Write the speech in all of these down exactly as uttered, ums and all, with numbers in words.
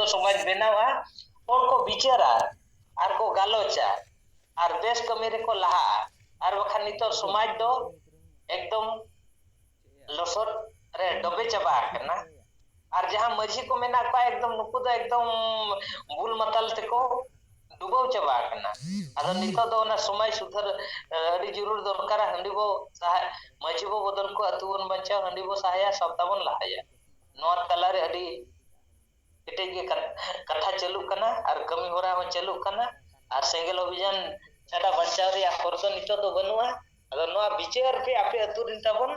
ᱥᱚᱢᱟᱡᱽ ᱵᱮᱱᱟᱣᱟ, ᱦᱚᱲ ᱠᱚ ᱵᱤᱪᱟᱹᱨᱟ ᱟᱨ ᱠᱚ ᱜᱟᱞᱚᱪᱟ ᱟᱨ ᱵᱮᱥ ᱠᱟᱹᱢᱤ ᱨᱮᱠᱚ ᱞᱟᱦᱟᱜᱼᱟ᱾ ᱟᱨ ᱵᱟᱠᱷᱟᱱ ᱱᱤᱛᱚᱜ ᱥᱚᱢᱟᱡᱽ ᱫᱚ ᱮᱠᱫᱚᱢ ᱞᱚᱥᱚᱫ ᱨᱮ ᱰᱚᱵᱮ ᱪᱟᱵᱟ ᱟᱠᱟᱱᱟ᱾ ᱟᱨ ᱡᱟᱦᱟᱸ ᱢᱟᱹᱡᱷᱤ ᱠᱚ ᱢᱮᱱᱟᱜ ᱠᱚᱣᱟ, ᱮᱠᱫᱚᱢ ᱱᱩᱠᱩ ᱫᱚ ᱮᱠᱫᱚᱢ ᱵᱩᱞ ᱢᱟᱛᱟᱞ ᱛᱮᱠᱚ ᱰᱩᱵᱟᱹᱣ ᱪᱟᱵᱟ ᱟᱠᱟᱱᱟ᱾ ᱟᱫᱚ ᱱᱤᱛᱚᱜ ᱫᱚ ᱚᱱᱟ ᱥᱚᱢᱟᱡᱽ ᱥᱩᱫᱷᱟᱹᱨ, ᱮ, ᱟᱹᱰᱤ ᱡᱚᱨᱩᱨ ᱫᱚᱨᱠᱟᱨᱟ᱾ ᱦᱟᱺᱰᱤ ᱵᱚ ᱥᱟᱦᱟ-, ᱢᱟᱹᱡᱷᱤ ᱵᱚ ᱵᱚᱫᱚᱞ ᱠᱚ, ᱟᱹᱛᱩ ᱵᱚᱱ ᱵᱟᱧᱪᱟᱣ, ᱦᱟᱺᱰᱤ ᱵᱚ ᱥᱟᱦᱟᱭᱟ, ᱥᱟᱶᱛᱟ ᱵᱚᱱ ᱞᱟᱦᱟᱭᱟ᱾ ᱱᱚᱣᱟ ᱛᱟᱞᱟᱨᱮ ᱟᱹᱰᱤ ᱠᱮᱴᱮᱡ ᱜᱮ ᱠᱟ-, ᱠᱟᱛᱷᱟ ᱪᱟᱹᱞᱩᱜ ᱠᱟᱱᱟ ᱟᱨ ᱠᱟᱹᱢᱤ ᱦᱚᱨᱟ ᱦᱚᱸ ᱪᱟᱹᱞᱩᱜ ᱠᱟᱱᱟ᱾ ᱟᱨ ᱥᱮᱸᱜᱮᱞ ᱚᱵᱷᱤᱡᱟᱱ ᱪᱷᱟᱰᱟ ᱵᱟᱧᱪᱟᱣ ᱨᱮᱭᱟᱜ ᱦᱚᱨ ᱫᱚ ᱱᱤᱛᱚᱜ ᱫᱚ ᱵᱟᱹᱱᱩᱜᱼᱟ᱾ ᱟᱫᱚ ᱱᱚᱣᱟ ᱵᱤᱪᱟᱹᱨ ᱯᱮ ᱟᱯᱮ ᱟᱹᱛᱩ ᱨᱮᱱ ᱛᱟᱵᱚᱱ,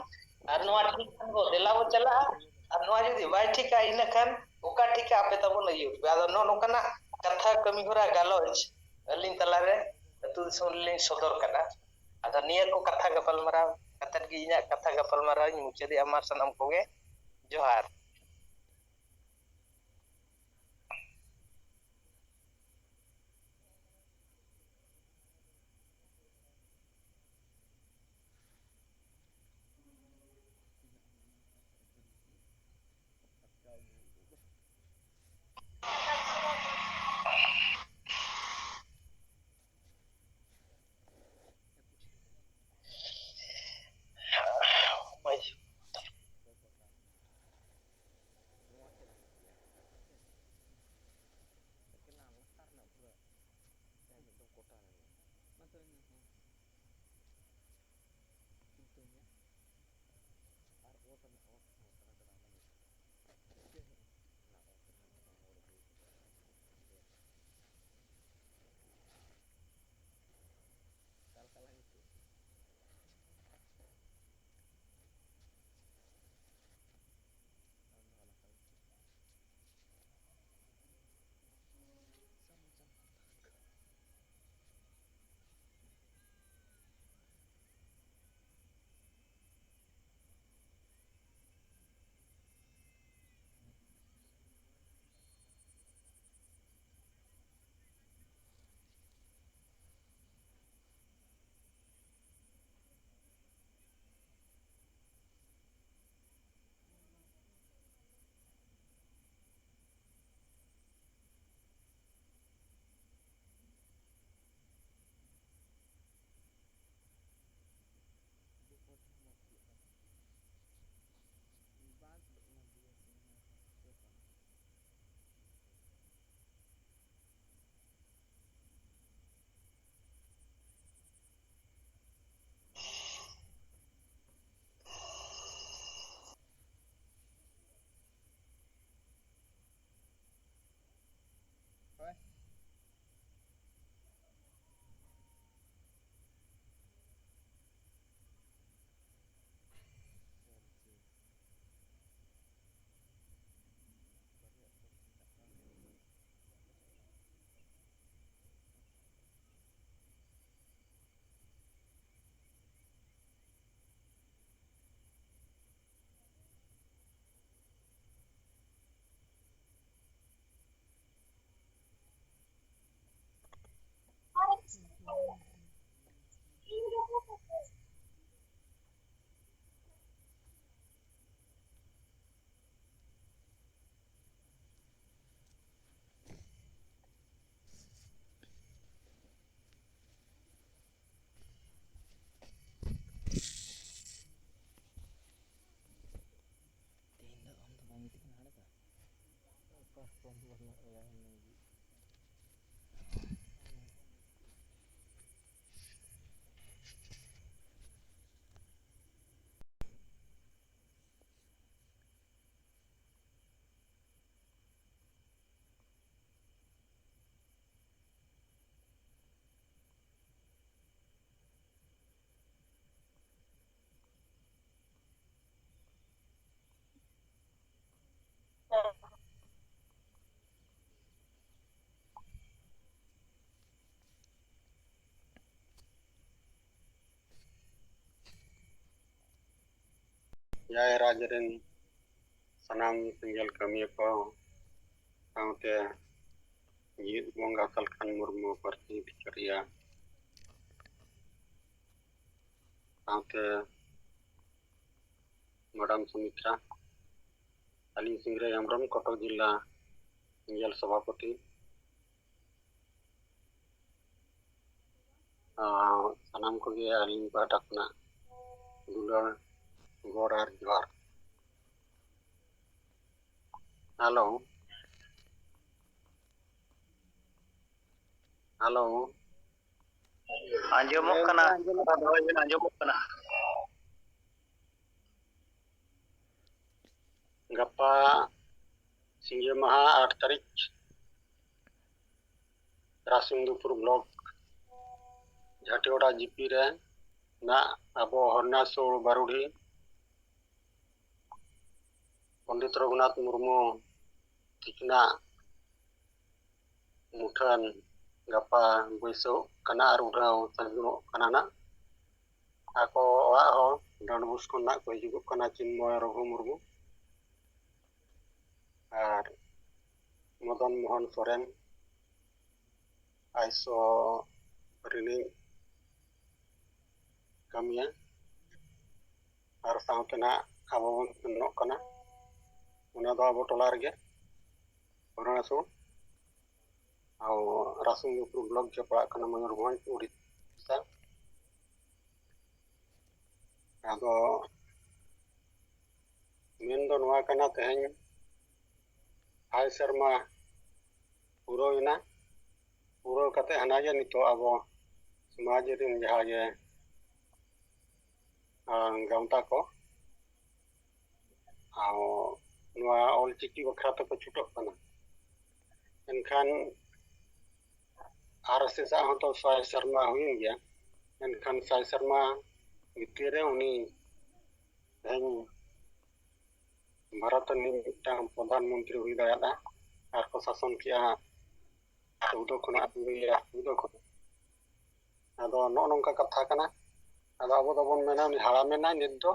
ᱟᱨ ᱱᱚᱣᱟ ᱴᱷᱤᱠ ᱠᱷᱟᱱ ᱵᱚ ᱫᱮᱞᱟ ᱵᱚ ᱪᱟᱞᱟᱜᱼᱟ, ᱟᱨ ᱱᱚᱣᱟ ᱡᱩᱫᱤ ᱵᱟᱭ ᱴᱷᱤᱠᱟ, ᱤᱱᱟᱹ ᱠᱷᱟᱱ ᱚᱠᱟ ᱴᱷᱤᱠᱟ ᱟᱯᱮ ᱛᱟᱵᱚᱱ ᱟᱹᱭᱩᱨ ᱯᱮ᱾ ᱟᱫᱚ ᱱᱚᱜᱼᱚ ᱱᱚᱝᱠᱟᱱᱟᱜ ᱠᱟᱛᱷᱟ, ᱠᱟᱹᱢᱤ ᱦᱚᱨᱟ, ᱜᱟᱞᱚᱪ ᱟᱹᱞᱤᱧ ᱛᱟᱞᱟᱨᱮ ᱟᱹᱛᱩ ᱫᱤᱥᱚᱢ ᱨᱮᱞᱤᱧ ᱥᱚᱫᱚᱨ ᱠᱟᱫᱟ᱾ ᱟᱫᱚ ᱱᱤᱭᱟᱹ ᱠᱚ ᱠᱟᱛᱷᱟ ᱜᱟᱯᱟᱞᱢᱟᱨᱟᱣ ᱠᱟᱛᱮᱫ ᱜᱮ ᱤᱧᱟᱹᱜ ᱠᱟᱛᱷᱟ ᱜᱟᱯᱟᱞᱢᱟᱨᱟᱣ ᱤᱧ ᱢᱩᱪᱟᱹᱫᱮᱜᱼᱟ᱾ ᱢᱟ ᱥᱟᱱᱟᱢ ᱠᱚᱜᱮ ᱡᱚᱦᱟᱨ᱾ ᱮᱭᱟᱭ ᱨᱟᱡᱽ ᱨᱮᱱ ᱥᱟᱱᱟᱢ ᱥᱮᱸᱜᱮᱞ ᱠᱟᱹᱢᱤᱭᱟᱹ ᱠᱚ ᱥᱟᱶᱛᱮ ᱡᱤᱣᱤᱫ ᱵᱚᱸᱜᱟ ᱥᱟᱞᱠᱷᱟᱱ ᱢᱩᱨᱢᱩ, ᱯᱟᱹᱨᱥᱤ ᱵᱤᱪᱟᱹᱨᱤᱭᱟᱹ, ᱥᱟᱶᱛᱮ ᱢᱮᱰᱟᱢ ᱥᱩᱢᱤᱛᱨᱟ, ᱟᱹᱞᱤᱧ ᱥᱤᱝᱨᱟᱹᱭ ᱦᱮᱢᱵᱨᱚᱢ, ᱠᱚᱴᱚᱠ ᱡᱤᱞᱟ ᱥᱮᱸᱜᱮᱞ ᱥᱚᱵᱷᱟᱯᱚᱛᱤ᱾ ᱟᱨ ᱥᱟᱱᱟᱢ ᱠᱚᱜᱮ ᱟᱹᱞᱤᱧ ᱯᱟᱦᱴᱟ ᱠᱷᱚᱱᱟᱜ ᱫᱩᱞᱟᱹᱲ, ᱜᱚᱰ ᱟᱨ ᱡᱚᱦᱟᱨ᱾ ᱦᱮᱞᱳ, ᱦᱮᱞᱳ, ᱟᱸᱡᱚᱢᱚᱜ ᱠᱟᱱᱟ? ᱫᱚᱦᱚᱭ ᱵᱮᱱ, ᱟᱸᱡᱚᱢᱚᱜ ᱠᱟᱱᱟ᱾ ᱜᱟᱯᱟ ᱥᱤᱸᱜᱮ ᱢᱟᱦᱟ, ᱟᱴ ᱛᱟᱹᱨᱤᱠᱷ, ᱨᱟᱥᱤᱝ ᱫᱩᱯᱩᱨ ᱵᱞᱚᱠ ᱡᱷᱟᱴᱤᱭᱚᱰᱟ ᱡᱤᱯᱤ ᱨᱮ ᱢᱮᱱᱟᱜ ᱟᱵᱚ ᱦᱚᱨᱱᱟᱥᱩᱨ ᱵᱟᱨᱩᱰᱤ ᱯᱚᱱᱰᱤᱛ ᱨᱚᱜᱷᱩᱱᱟᱛᱷ ᱢᱩᱨᱢᱩ ᱛᱤᱠᱤᱱᱟᱜ ᱢᱩᱴᱷᱟᱹᱱ ᱜᱟᱯᱟ ᱵᱟᱹᱭᱥᱟᱹᱣ ᱠᱟᱱᱟ ᱟᱨ ᱩᱰᱷᱟᱹᱣ ᱥᱟᱹᱜᱩᱱᱚᱜ ᱠᱟᱱᱟ ᱱᱟᱜ᱾ ᱟᱠᱚ ᱚᱲᱟᱜ ᱦᱚᱸ ᱰᱟᱸᱰᱵᱩᱥ ᱠᱷᱚᱱ ᱱᱟᱜ ᱠᱚ ᱦᱤᱡᱩᱜᱚᱜ ᱠᱟᱱᱟ ᱪᱤᱱᱢᱚᱭ ᱨᱚᱜᱷᱩ ᱢᱩᱨᱢᱩ ᱟᱨ ᱢᱚᱫᱚᱱ ᱢᱳᱦᱚᱱ ᱥᱚᱨᱮᱱ, ᱟᱭᱥᱚ ᱨᱤᱱᱤᱡ ᱠᱟᱹᱢᱤᱭᱟᱹ᱾ ᱟᱨ ᱥᱟᱶᱛᱮ ᱱᱟᱜ ᱟᱵᱚ ᱵᱚᱱ ᱥᱮᱱᱚᱜ ᱠᱟᱱᱟ, ᱚᱱᱟ ᱫᱚ ᱟᱵᱚ ᱴᱚᱞᱟ ᱨᱮᱜᱮ, ᱦᱚᱨᱤᱬᱟᱥᱩᱨ, ᱟᱵᱚ ᱨᱟᱥᱤᱝ ᱫᱩᱯᱩᱨ ᱵᱞᱚᱠ ᱡᱮ ᱯᱟᱲᱟᱜ ᱠᱟᱱᱟ, ᱢᱚᱭᱩᱨᱵᱷᱚᱸᱡᱽ, ᱩᱲᱤᱥᱥᱟ᱾ ᱟᱫᱚ ᱢᱮᱱ ᱫᱚ ᱱᱚᱣᱟ ᱠᱟᱱᱟ, ᱛᱮᱦᱮᱧ ᱦᱟᱭ ᱥᱮᱨᱢᱟ ᱯᱩᱨᱟᱹᱣ ᱮᱱᱟ᱾ ᱯᱩᱨᱟᱹᱣ ᱠᱟᱛᱮ ᱦᱟᱱᱟ ᱜᱮ ᱱᱤᱛᱚᱜ ᱟᱵᱚ ᱥᱚᱢᱟᱡᱽ ᱨᱮᱱ ᱡᱟᱦᱟᱸ ᱜᱮ, ᱟᱸ, ᱜᱟᱶᱛᱟ ᱠᱚ, ᱟᱨ ᱱᱚᱣᱟ ᱚᱞᱪᱤᱠᱤ ᱵᱟᱠᱷᱨᱟ ᱛᱮᱠᱚ ᱪᱷᱩᱴᱟᱹᱜ ᱠᱟᱱᱟ᱾ ᱮᱱᱠᱷᱟᱱ ᱟᱨ ᱮᱥ ᱮᱥ ᱟᱜ ᱦᱚᱸᱛᱚ ᱥᱟᱭ ᱥᱮᱨᱢᱟ ᱦᱩᱭᱮᱱ ᱜᱮᱭᱟ᱾ ᱮᱱᱠᱷᱟᱱ ᱥᱟᱭ ᱥᱮᱨᱢᱟ ᱵᱷᱤᱛᱤᱨ ᱨᱮ ᱩᱱᱤ ᱛᱮᱦᱮᱧ ᱵᱷᱟᱨᱚᱛ ᱨᱤᱱᱤᱡ ᱢᱤᱫᱴᱟᱝ ᱯᱨᱚᱫᱷᱟᱱ ᱢᱚᱱᱛᱨᱤ ᱦᱩᱭ ᱫᱟᱲᱮᱭᱟᱜᱼᱟ᱾ ᱟᱨ ᱠᱚ ᱥᱟᱥᱚᱱ ᱠᱮᱜᱼᱟ ᱪᱳᱫᱽᱫᱳ ᱠᱷᱚᱱᱟᱜ, ᱪᱳᱫᱽᱫᱳ ᱠᱷᱚᱱᱟᱜ᱾ ᱟᱫᱚ ᱱᱚᱜᱼᱚ ᱱᱚᱝᱠᱟ ᱠᱟᱛᱷᱟ ᱠᱟᱱᱟ᱾ ᱟᱫᱚ ᱟᱵᱚ ᱫᱚᱵᱚᱱ ᱢᱮᱱᱟ ᱩᱱᱤ ᱦᱟᱲᱟᱢᱮᱱᱟᱭ ᱱᱤᱛ ᱫᱚ,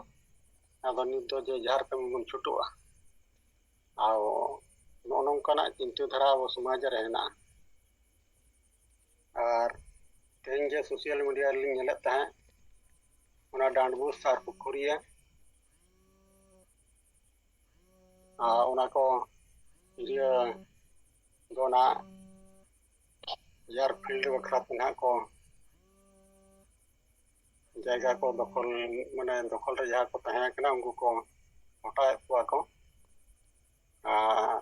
ᱟᱫᱚ ᱱᱤᱛ ᱫᱚ ᱡᱮ ᱡᱟᱦᱟᱨ ᱠᱟᱹᱢᱤ ᱵᱚᱱ ᱪᱷᱩᱴᱟᱹᱜᱼᱟ᱾ ᱟᱨ ᱱᱚᱜᱼᱚ ᱱᱚᱝᱠᱟᱱᱟᱜ ᱪᱤᱱᱛᱟᱹ ᱫᱷᱟᱨᱟ ᱟᱵᱚ ᱥᱚᱢᱟᱡᱽ ᱨᱮ ᱦᱮᱱᱟᱜᱼᱟ᱾ ᱟᱨ ᱛᱮᱦᱮᱧ ᱜᱮ ᱥᱳᱥᱟᱞ ᱢᱤᱰᱤᱭᱟ ᱨᱮᱞᱤᱧ ᱧᱮᱞᱮᱫ ᱛᱟᱦᱮᱸᱫ, ᱚᱱᱟ ᱰᱟᱸᱰᱵᱳᱥ ᱟᱨ ᱯᱩᱠᱷᱩᱨᱤᱭᱟᱹ, ᱟᱨ ᱚᱱᱟ ᱠᱚ ᱤᱭᱟᱹ ᱫᱚ ᱚᱱᱟ ᱮᱭᱟᱨ ᱯᱷᱤᱞᱰ ᱵᱟᱠᱷᱨᱟ ᱛᱮ ᱱᱟᱦᱟᱜ ᱠᱚ ᱡᱟᱭᱜᱟ ᱠᱚ ᱫᱚᱠᱷᱚᱞ, ᱢᱟᱱᱮ ᱫᱚᱠᱷᱚᱞ ᱨᱮ ᱡᱟᱦᱟᱸ ᱠᱚ ᱛᱟᱦᱮᱸ ᱠᱟᱱᱟ ᱩᱱᱠᱩ ᱠᱚ ᱦᱚᱴᱟᱣᱮᱫ ᱠᱚᱣᱟ ᱠᱚ᱾ ᱟᱨ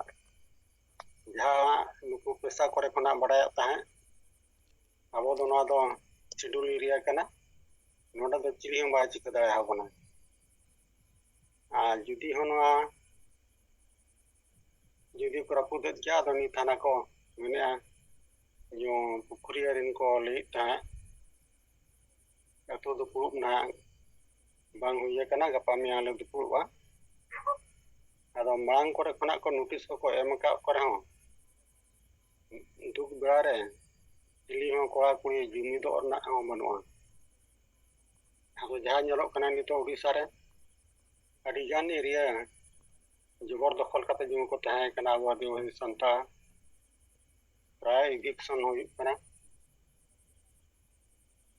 ᱡᱟᱦᱟᱸ ᱱᱩᱠᱩ ᱯᱮᱥᱟ ᱠᱚᱨᱮ ᱠᱷᱚᱱᱟᱜ ᱵᱟᱲᱟᱭᱚᱜ ᱛᱟᱦᱮᱸᱫ, ᱟᱵᱚ ᱫᱚ ᱱᱚᱣᱟ ᱫᱚ ᱥᱤᱰᱩᱞ ᱮᱨᱤᱭᱟ ᱠᱟᱱᱟ, ᱱᱚᱰᱮ ᱫᱚ ᱪᱤᱞᱤ ᱦᱚᱸ ᱵᱟᱭ ᱪᱤᱠᱟᱹ ᱫᱟᱲᱮᱭᱟᱵᱚᱱᱟ᱾ ᱟᱨ ᱡᱩᱫᱤ ᱦᱚᱸ ᱱᱚᱣᱟ ᱡᱩᱫᱤ ᱠᱚ ᱨᱟᱹᱯᱩᱫᱮᱫ ᱜᱮᱭᱟ, ᱟᱫᱚ ᱱᱤᱛ ᱦᱟᱱᱟ ᱠᱚ ᱢᱮᱱᱮᱫᱼᱟ, ᱱᱤᱭᱟᱹ ᱯᱩᱠᱷᱩᱨᱤᱭᱟᱹ ᱨᱮᱱ ᱠᱚ ᱞᱟᱹᱭᱮᱫ ᱛᱟᱦᱮᱸᱫ, ᱟᱹᱛᱩ ᱫᱩᱯᱲᱩᱵ ᱱᱟᱦᱟᱜ ᱵᱟᱝ ᱦᱩᱭ ᱟᱠᱟᱱᱟ, ᱜᱟᱯᱟ ᱢᱮᱭᱟᱝ ᱞᱮ ᱫᱩᱯᱲᱩᱵᱼᱟ᱾ ᱟᱫᱚ ᱢᱟᱲᱟᱝ ᱠᱚᱨᱮ ᱠᱷᱚᱱᱟᱜ ᱠᱚ ᱱᱳᱴᱤᱥ ᱠᱚᱠᱚ ᱮᱢ ᱟᱠᱟᱫ ᱠᱚ ᱨᱮᱦᱚᱸ, ᱫᱩᱠ ᱵᱮᱲᱟ ᱨᱮ ᱪᱤᱞᱤ ᱦᱚᱸ ᱠᱚᱲᱟ ᱠᱩᱲᱤ ᱡᱩᱢᱤᱫᱚᱜ ᱨᱮᱱᱟᱜ ᱦᱚᱸ ᱵᱟᱹᱱᱩᱜᱼᱟ᱾ ᱟᱫᱚ ᱡᱟᱦᱟᱸ ᱧᱮᱞᱚᱜ ᱠᱟᱱᱟ ᱱᱤᱛᱚᱜ ᱩᱲᱤᱥᱥᱟ ᱨᱮ ᱟᱹᱰᱤᱜᱟᱱ ᱮᱨᱤᱭᱟ ᱡᱚᱵᱚᱨ ᱫᱚᱠᱷᱚᱞ ᱠᱟᱛᱮ ᱡᱮᱢᱚᱱ ᱠᱚ ᱛᱟᱦᱮᱸ ᱠᱟᱱᱟ ᱟᱵᱚ ᱟᱹᱫᱤᱵᱟᱹᱥᱤ ᱥᱟᱱᱛᱟᱲ, ᱯᱨᱟᱭ ᱤᱵᱷᱤᱠᱥᱚᱱ ᱦᱩᱭᱩᱜ ᱠᱟᱱᱟ᱾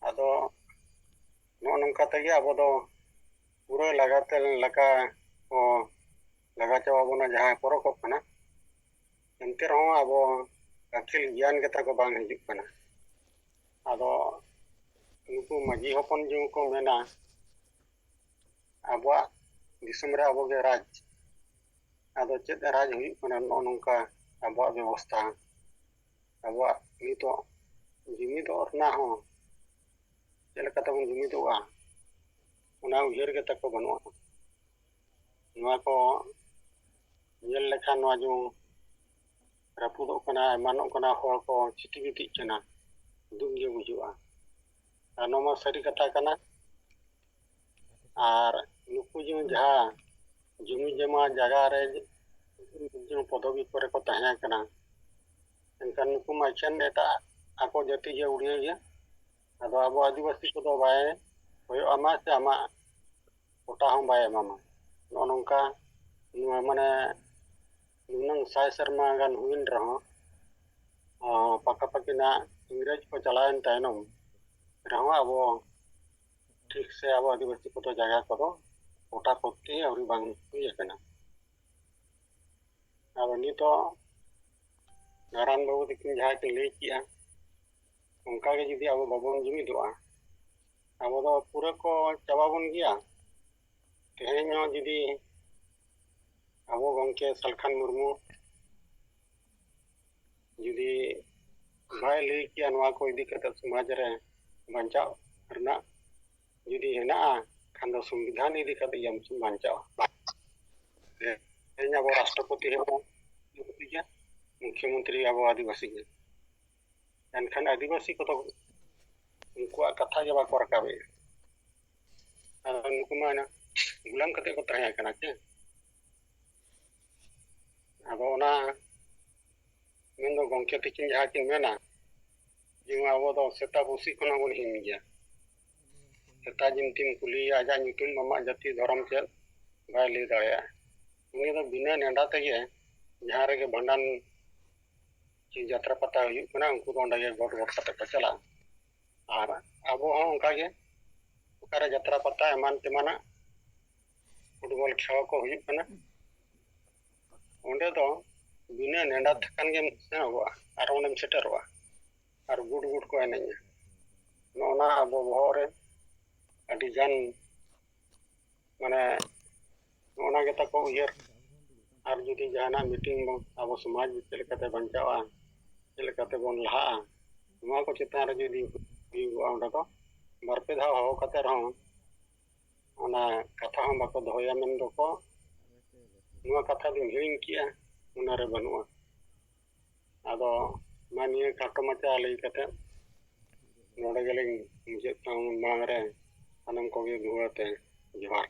ᱟᱫᱚ ᱱᱚᱜᱼᱚ ᱱᱚᱝᱠᱟ ᱛᱮᱜᱮ ᱟᱵᱚ ᱫᱚ ᱯᱩᱨᱟᱹ ᱞᱟᱜᱟ ᱛᱮ, ᱞᱟᱜᱟ ᱠᱚ ᱞᱟᱜᱟ ᱪᱟᱵᱟ ᱵᱚᱱᱟ ᱡᱟᱦᱟᱸᱭ ᱯᱚᱨᱚᱠᱚᱜ ᱠᱟᱱᱟ᱾ ᱮᱱᱛᱮ ᱨᱮᱦᱚᱸ ᱟᱵᱚ ᱟᱹᱠᱤᱞ ᱜᱮᱭᱟᱱ ᱜᱮ ᱛᱟᱠᱚ ᱵᱟᱝ ᱦᱤᱡᱩᱜ ᱠᱟᱱᱟ᱾ ᱟᱫᱚ ᱱᱩᱠᱩ ᱢᱟᱹᱡᱷᱤ ᱦᱚᱯᱚᱱ ᱡᱮᱢᱚᱱ ᱠᱚ ᱢᱮᱱᱟ, ᱟᱵᱚᱣᱟᱜ ᱫᱤᱥᱚᱢ ᱨᱮ ᱟᱵᱚ ᱜᱮ ᱨᱟᱡᱽ, ᱟᱫᱚ ᱪᱮᱫ ᱨᱟᱡᱽ ᱦᱩᱭᱩᱜ ᱠᱟᱱᱟ, ᱱᱚᱜᱼᱚ ᱱᱚᱝᱠᱟ ᱟᱵᱚᱣᱟᱜ ᱵᱮᱵᱚᱥᱛᱷᱟ, ᱟᱵᱚᱣᱟᱜ ᱱᱤᱛᱚᱜ ᱡᱩᱢᱤᱫᱚᱜ ᱨᱮᱱᱟᱜ ᱦᱚᱸ ᱪᱮᱫ ᱞᱮᱠᱟ ᱛᱮᱵᱚᱱ ᱡᱩᱢᱤᱫᱚᱜᱼᱟ, ᱚᱱᱟ ᱩᱭᱦᱟᱹᱨ ᱜᱮ ᱛᱟᱠᱚ ᱵᱟᱹᱱᱩᱜᱼᱟ᱾ ᱱᱚᱣᱟ ᱠᱚ ᱧᱮᱞ ᱞᱮᱠᱷᱟᱱ ᱱᱚᱣᱟ ᱡᱮ ᱨᱟᱹᱯᱩᱫᱚᱜ ᱠᱟᱱᱟ, ᱮᱢᱟᱱᱚᱜ ᱠᱟᱱᱟ, ᱦᱚᱲ ᱠᱚ ᱪᱷᱤᱴᱤ ᱵᱤᱴᱤᱜ ᱠᱟᱱᱟ, ᱫᱩᱠ ᱜᱮ ᱵᱩᱡᱷᱟᱹᱜᱼᱟ᱾ ᱟᱨ ᱱᱚᱣᱟ ᱢᱟ ᱥᱟᱹᱨᱤ ᱠᱟᱛᱷᱟ ᱠᱟᱱᱟ᱾ ᱟᱨ ᱱᱩᱠᱩ ᱡᱮ ᱡᱟᱦᱟᱸ ᱡᱩᱢᱤ ᱡᱚᱢᱟ ᱡᱟᱭᱜᱟ ᱨᱮ ᱡᱮ ᱯᱚᱫᱚᱵᱤ ᱠᱚᱨᱮ ᱠᱚ ᱛᱟᱦᱮᱸ ᱠᱟᱱᱟ, ᱮᱱᱠᱷᱟᱱ ᱱᱩᱠᱩ ᱢᱟ ᱮᱠᱷᱮᱱ ᱮᱴᱟᱜ ᱟᱠᱚ ᱡᱟᱹᱛᱤ ᱜᱮ ᱩᱲᱤᱭᱟᱹ ᱜᱮ᱾ ᱟᱫᱚ ᱟᱵᱚ ᱟᱹᱫᱤᱵᱟᱹᱥᱤ ᱠᱚᱫᱚ ᱵᱟᱭ ᱠᱚᱭᱚᱜ ᱟᱢᱟ ᱥᱮ ᱟᱢᱟᱜ ᱯᱚᱴᱟ ᱦᱚᱸ ᱵᱟᱭ ᱮᱢᱟᱢᱟ᱾ ᱱᱚᱜᱼᱚ ᱱᱚᱝᱠᱟ ᱱᱚᱣᱟ ᱢᱟᱱᱮ ᱱᱩᱱᱟᱹᱝ ᱥᱟᱭ ᱥᱮᱨᱢᱟ ᱜᱟᱱ ᱦᱩᱭᱮᱱ ᱨᱮᱦᱚᱸ, ᱟᱸ, ᱯᱟᱠᱟᱯᱟᱠᱤ ᱱᱟᱜ ᱤᱝᱨᱮᱡᱽ ᱠᱚ ᱪᱟᱞᱟᱣᱮᱱ ᱛᱟᱭᱱᱚᱢ ᱨᱮᱦᱚᱸ ᱟᱵᱚ ᱴᱷᱤᱠ ᱥᱮ ᱟᱵᱚ ᱟᱹᱫᱤᱵᱟᱹᱥᱤ ᱠᱚᱫᱚ ᱡᱟᱭᱜᱟ ᱠᱚᱫᱚ ᱯᱚᱴᱟ ᱯᱚᱛᱛᱤ ᱟᱹᱣᱨᱤ ᱵᱟᱝ ᱦᱩᱭ ᱟᱠᱟᱱᱟ᱾ ᱟᱫᱚ ᱱᱤᱛᱚᱜ ᱱᱟᱨᱟᱭᱚᱱ ᱵᱟᱹᱵᱩ ᱛᱟᱹᱠᱤᱱ ᱡᱟᱦᱟᱸ ᱠᱤᱱ ᱞᱟᱹᱭ ᱠᱮᱜᱼᱟ, ᱚᱱᱠᱟ ᱜᱮ ᱡᱩᱫᱤ ᱟᱵᱚ ᱵᱟᱵᱚᱱ ᱡᱩᱢᱤᱫᱚᱜᱼᱟ, ᱟᱵᱚ ᱫᱚ ᱯᱩᱨᱟᱹ ᱠᱚ ᱪᱟᱵᱟ ᱵᱚᱱ ᱜᱮᱭᱟ᱾ ᱛᱮᱦᱮᱧ ᱦᱚᱸ ᱡᱩᱫᱤ ᱟᱵᱚ ᱜᱚᱢᱠᱮ ᱥᱟᱞᱠᱷᱟᱱ ᱢᱩᱨᱢᱩ ᱡᱩᱫᱤ ᱵᱟᱭ ᱞᱟᱹᱭ ᱠᱮᱭᱟ ᱱᱚᱣᱟ ᱠᱚ ᱤᱫᱤ ᱠᱟᱛᱮ ᱥᱚᱢᱟᱡᱽ ᱨᱮ ᱵᱟᱧᱪᱟᱣ ᱨᱮᱱᱟᱜ ᱡᱩᱫᱤ ᱦᱮᱱᱟᱜᱼᱟ ᱠᱷᱟᱱ ᱫᱚ ᱥᱚᱝᱵᱤᱫᱷᱟᱱ ᱤᱫᱤ ᱠᱟᱛᱮ ᱜᱮ ᱵᱟᱧᱪᱟᱣᱟ᱾ ᱛᱮᱦᱮᱧ ᱟᱵᱚ ᱨᱟᱥᱴᱨᱚᱯᱚᱛᱤ ᱦᱚᱸ ᱟᱹᱫᱤᱵᱟᱹᱥᱤ ᱜᱮ, ᱢᱩᱠᱷᱭᱚᱢᱚᱱᱛᱨᱤ ᱟᱵᱚ ᱟᱹᱫᱤᱵᱟᱹᱥᱤ ᱜᱮ᱾ ᱮᱱᱠᱷᱟᱱ ᱟᱹᱫᱤᱵᱟᱹᱥᱤ ᱠᱚᱫᱚ ᱩᱱᱠᱩᱣᱟᱜ ᱠᱟᱛᱷᱟ ᱜᱮ ᱵᱟᱠᱚ ᱨᱟᱠᱟᱵᱮᱫᱼᱟ᱾ ᱟᱫᱚ ᱱᱩᱠᱩ ᱢᱟ ᱚᱱᱟ ᱜᱩᱞᱟᱢ ᱠᱟᱛᱮ ᱠᱚ ᱛᱟᱦᱮᱸ ᱠᱟᱱᱟ ᱪᱮ? ᱟᱫᱚ ᱚᱱᱟ ᱢᱮᱱᱫᱚ ᱜᱚᱢᱠᱮ ᱛᱟᱹᱠᱤᱱ ᱡᱟᱦᱟᱸ ᱠᱤᱱ ᱢᱮᱱᱟ ᱡᱮ ᱟᱵᱚ ᱫᱚ ᱥᱮᱛᱟ ᱵᱩᱥᱤ ᱠᱷᱚᱱᱟᱜ ᱵᱚᱱ ᱦᱤᱱ ᱜᱮᱭᱟ᱾ ᱥᱮᱛᱟ ᱡᱤᱱᱛᱤᱢ ᱠᱩᱞᱤᱭᱮᱭᱟ ᱟᱡᱟᱜ ᱧᱩᱛᱩᱢ, ᱟᱢᱟᱜ ᱡᱟᱹᱛᱤ, ᱫᱷᱚᱨᱚᱢ ᱪᱮᱫ, ᱵᱟᱭ ᱞᱟᱹᱭ ᱫᱟᱲᱮᱭᱟᱜᱼᱟ᱾ ᱩᱱᱤ ᱫᱚ ᱵᱤᱱᱟᱹ ᱱᱮᱰᱟ ᱛᱮᱜᱮ ᱡᱟᱦᱟᱸ ᱨᱮᱜᱮ ᱵᱷᱟᱸᱰᱟᱱ ᱠᱤ ᱡᱟᱛᱨᱟ ᱯᱟᱛᱟ ᱦᱩᱭᱩᱜ ᱠᱟᱱᱟ, ᱩᱱᱠᱩ ᱫᱚ ᱚᱸᱰᱮ ᱜᱮ ᱜᱚᱴ ᱜᱚᱴ ᱠᱟᱛᱮ ᱠᱚ ᱪᱟᱞᱟᱜᱼᱟ᱾ ᱟᱨ ᱟᱵᱚ ᱦᱚᱸ ᱚᱱᱠᱟ ᱜᱮ ᱚᱠᱟᱨᱮ ᱡᱟᱛᱨᱟ ᱯᱟᱛᱟ ᱮᱢᱟᱱ ᱛᱮᱢᱟᱱᱟᱜ ᱯᱷᱩᱴᱵᱚᱞ ᱠᱷᱮᱞ ᱠᱚ ᱦᱩᱭᱩᱜ ᱠᱟᱱᱟ, ᱚᱸᱰᱮ ᱫᱚ ᱵᱤᱱᱟᱹ ᱱᱮᱰᱟ ᱛᱷᱟᱠᱟᱱ ᱜᱮᱢ ᱥᱮᱱᱚᱜᱚᱜᱼᱟ ᱟᱨ ᱚᱸᱰᱮᱢ ᱥᱮᱴᱮᱨᱚᱜᱼᱟ ᱟᱨ ᱜᱩᱰ ᱜᱩᱰ ᱠᱚ ᱮᱱᱮᱡᱼᱟ᱾ ᱱᱚᱜᱼᱚ ᱱᱟ ᱟᱵᱚ ᱵᱚᱦᱚᱜ ᱨᱮ ᱟᱹᱰᱤ ᱜᱟᱱ ᱢᱟᱱᱮ ᱱᱚᱜᱼᱚ ᱱᱟ ᱜᱮᱛᱟ ᱠᱚ ᱩᱭᱦᱟᱹᱨ᱾ ᱟᱨ ᱡᱩᱫᱤ ᱡᱟᱦᱟᱱᱟᱜ ᱢᱤᱴᱤᱝ ᱵᱚᱱ, ᱟᱵᱚ ᱥᱚᱢᱟᱡᱽ ᱪᱮᱫ ᱞᱮᱠᱟᱛᱮ ᱵᱟᱧᱪᱟᱜᱼᱟ, ᱪᱮᱫ ᱞᱮᱠᱟᱛᱮ ᱵᱚᱱ ᱞᱟᱦᱟᱜᱼᱟ, ᱱᱚᱣᱟ ᱠᱚ ᱪᱮᱛᱟᱱ ᱨᱮ ᱡᱩᱫᱤ ᱦᱩᱭᱩᱜᱼᱟ, ᱚᱸᱰᱮ ᱫᱚ ᱵᱟᱨ ᱯᱮ ᱫᱷᱟᱣ ᱦᱚᱦᱚ ᱠᱟᱛᱮ ᱨᱮᱦᱚᱸ ᱚᱱᱟ ᱠᱟᱛᱷᱟ ᱦᱚᱸ ᱵᱟᱠᱚ ᱫᱚᱦᱚᱭᱟ ᱢᱮᱱ ᱫᱚᱠᱚ, ᱱᱚᱣᱟ ᱠᱟᱛᱷᱟ ᱫᱚᱧ ᱦᱤᱲᱤᱧ ᱠᱮᱜᱼᱟ, ᱢᱚᱱᱮ ᱨᱮ ᱵᱟᱹᱱᱩᱜᱼᱟ᱾ ᱟᱫᱚ ᱢᱟ ᱱᱤᱭᱟᱹ ᱠᱷᱟᱴᱚ ᱢᱟᱪᱷᱟ ᱞᱟᱹᱭ ᱠᱟᱛᱮ ᱱᱚᱰᱮ ᱜᱮᱞᱤᱧ ᱢᱩᱪᱟᱹᱫ ᱠᱟᱜᱼᱟ᱾ ᱢᱟᱲᱟᱝ ᱨᱮ ᱥᱟᱱᱟᱢ ᱠᱚᱜᱮ ᱫᱩᱦᱲᱟᱹ ᱛᱮ ᱡᱚᱦᱟᱨ᱾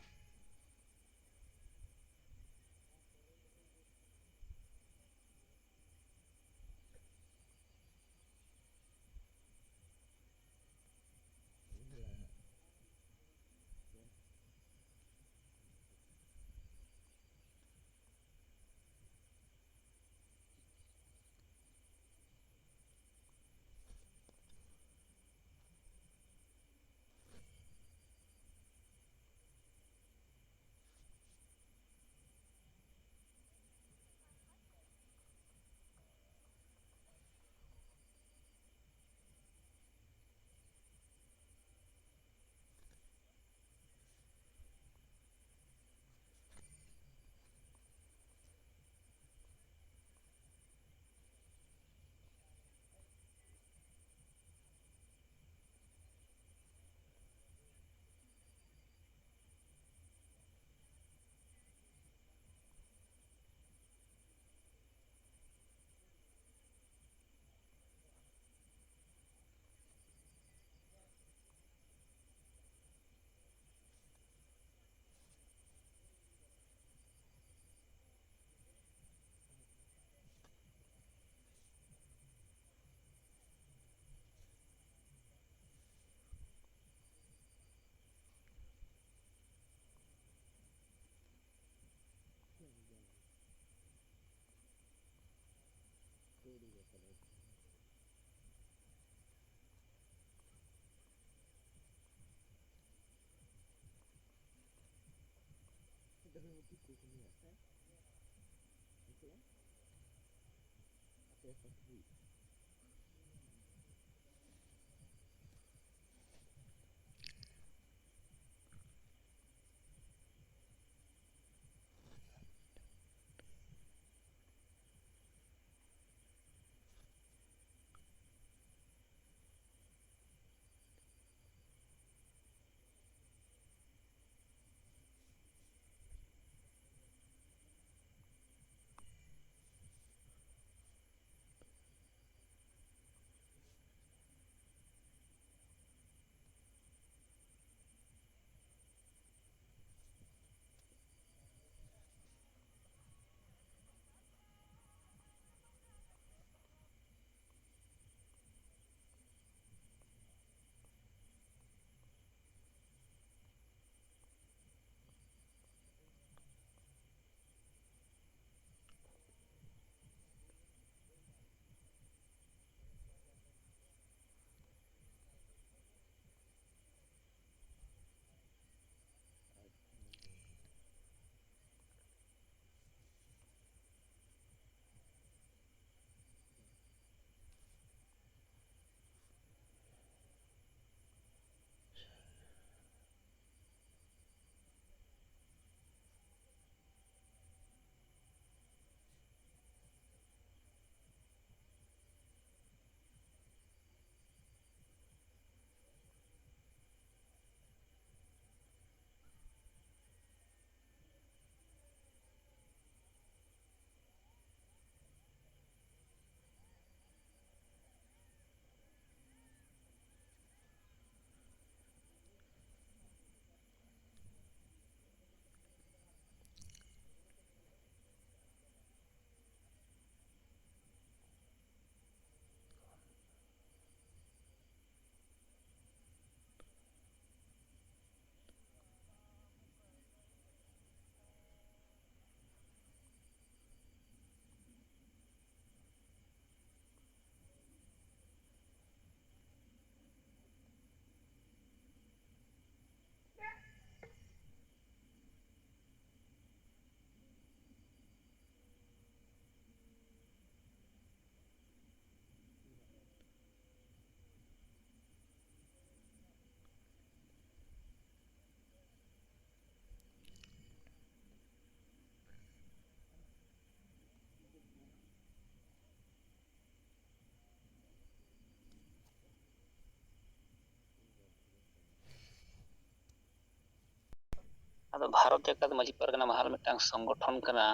ᱫᱚ ᱵᱷᱟᱨᱚᱛ ᱡᱟᱠᱟᱛ ᱢᱟᱹᱡᱷᱤ ᱯᱟᱨᱜᱟᱱᱟ ᱢᱟᱦᱟᱞ ᱢᱤᱫᱴᱟᱝ ᱥᱚᱝᱜᱚᱴᱷᱚᱱ ᱠᱟᱱᱟ,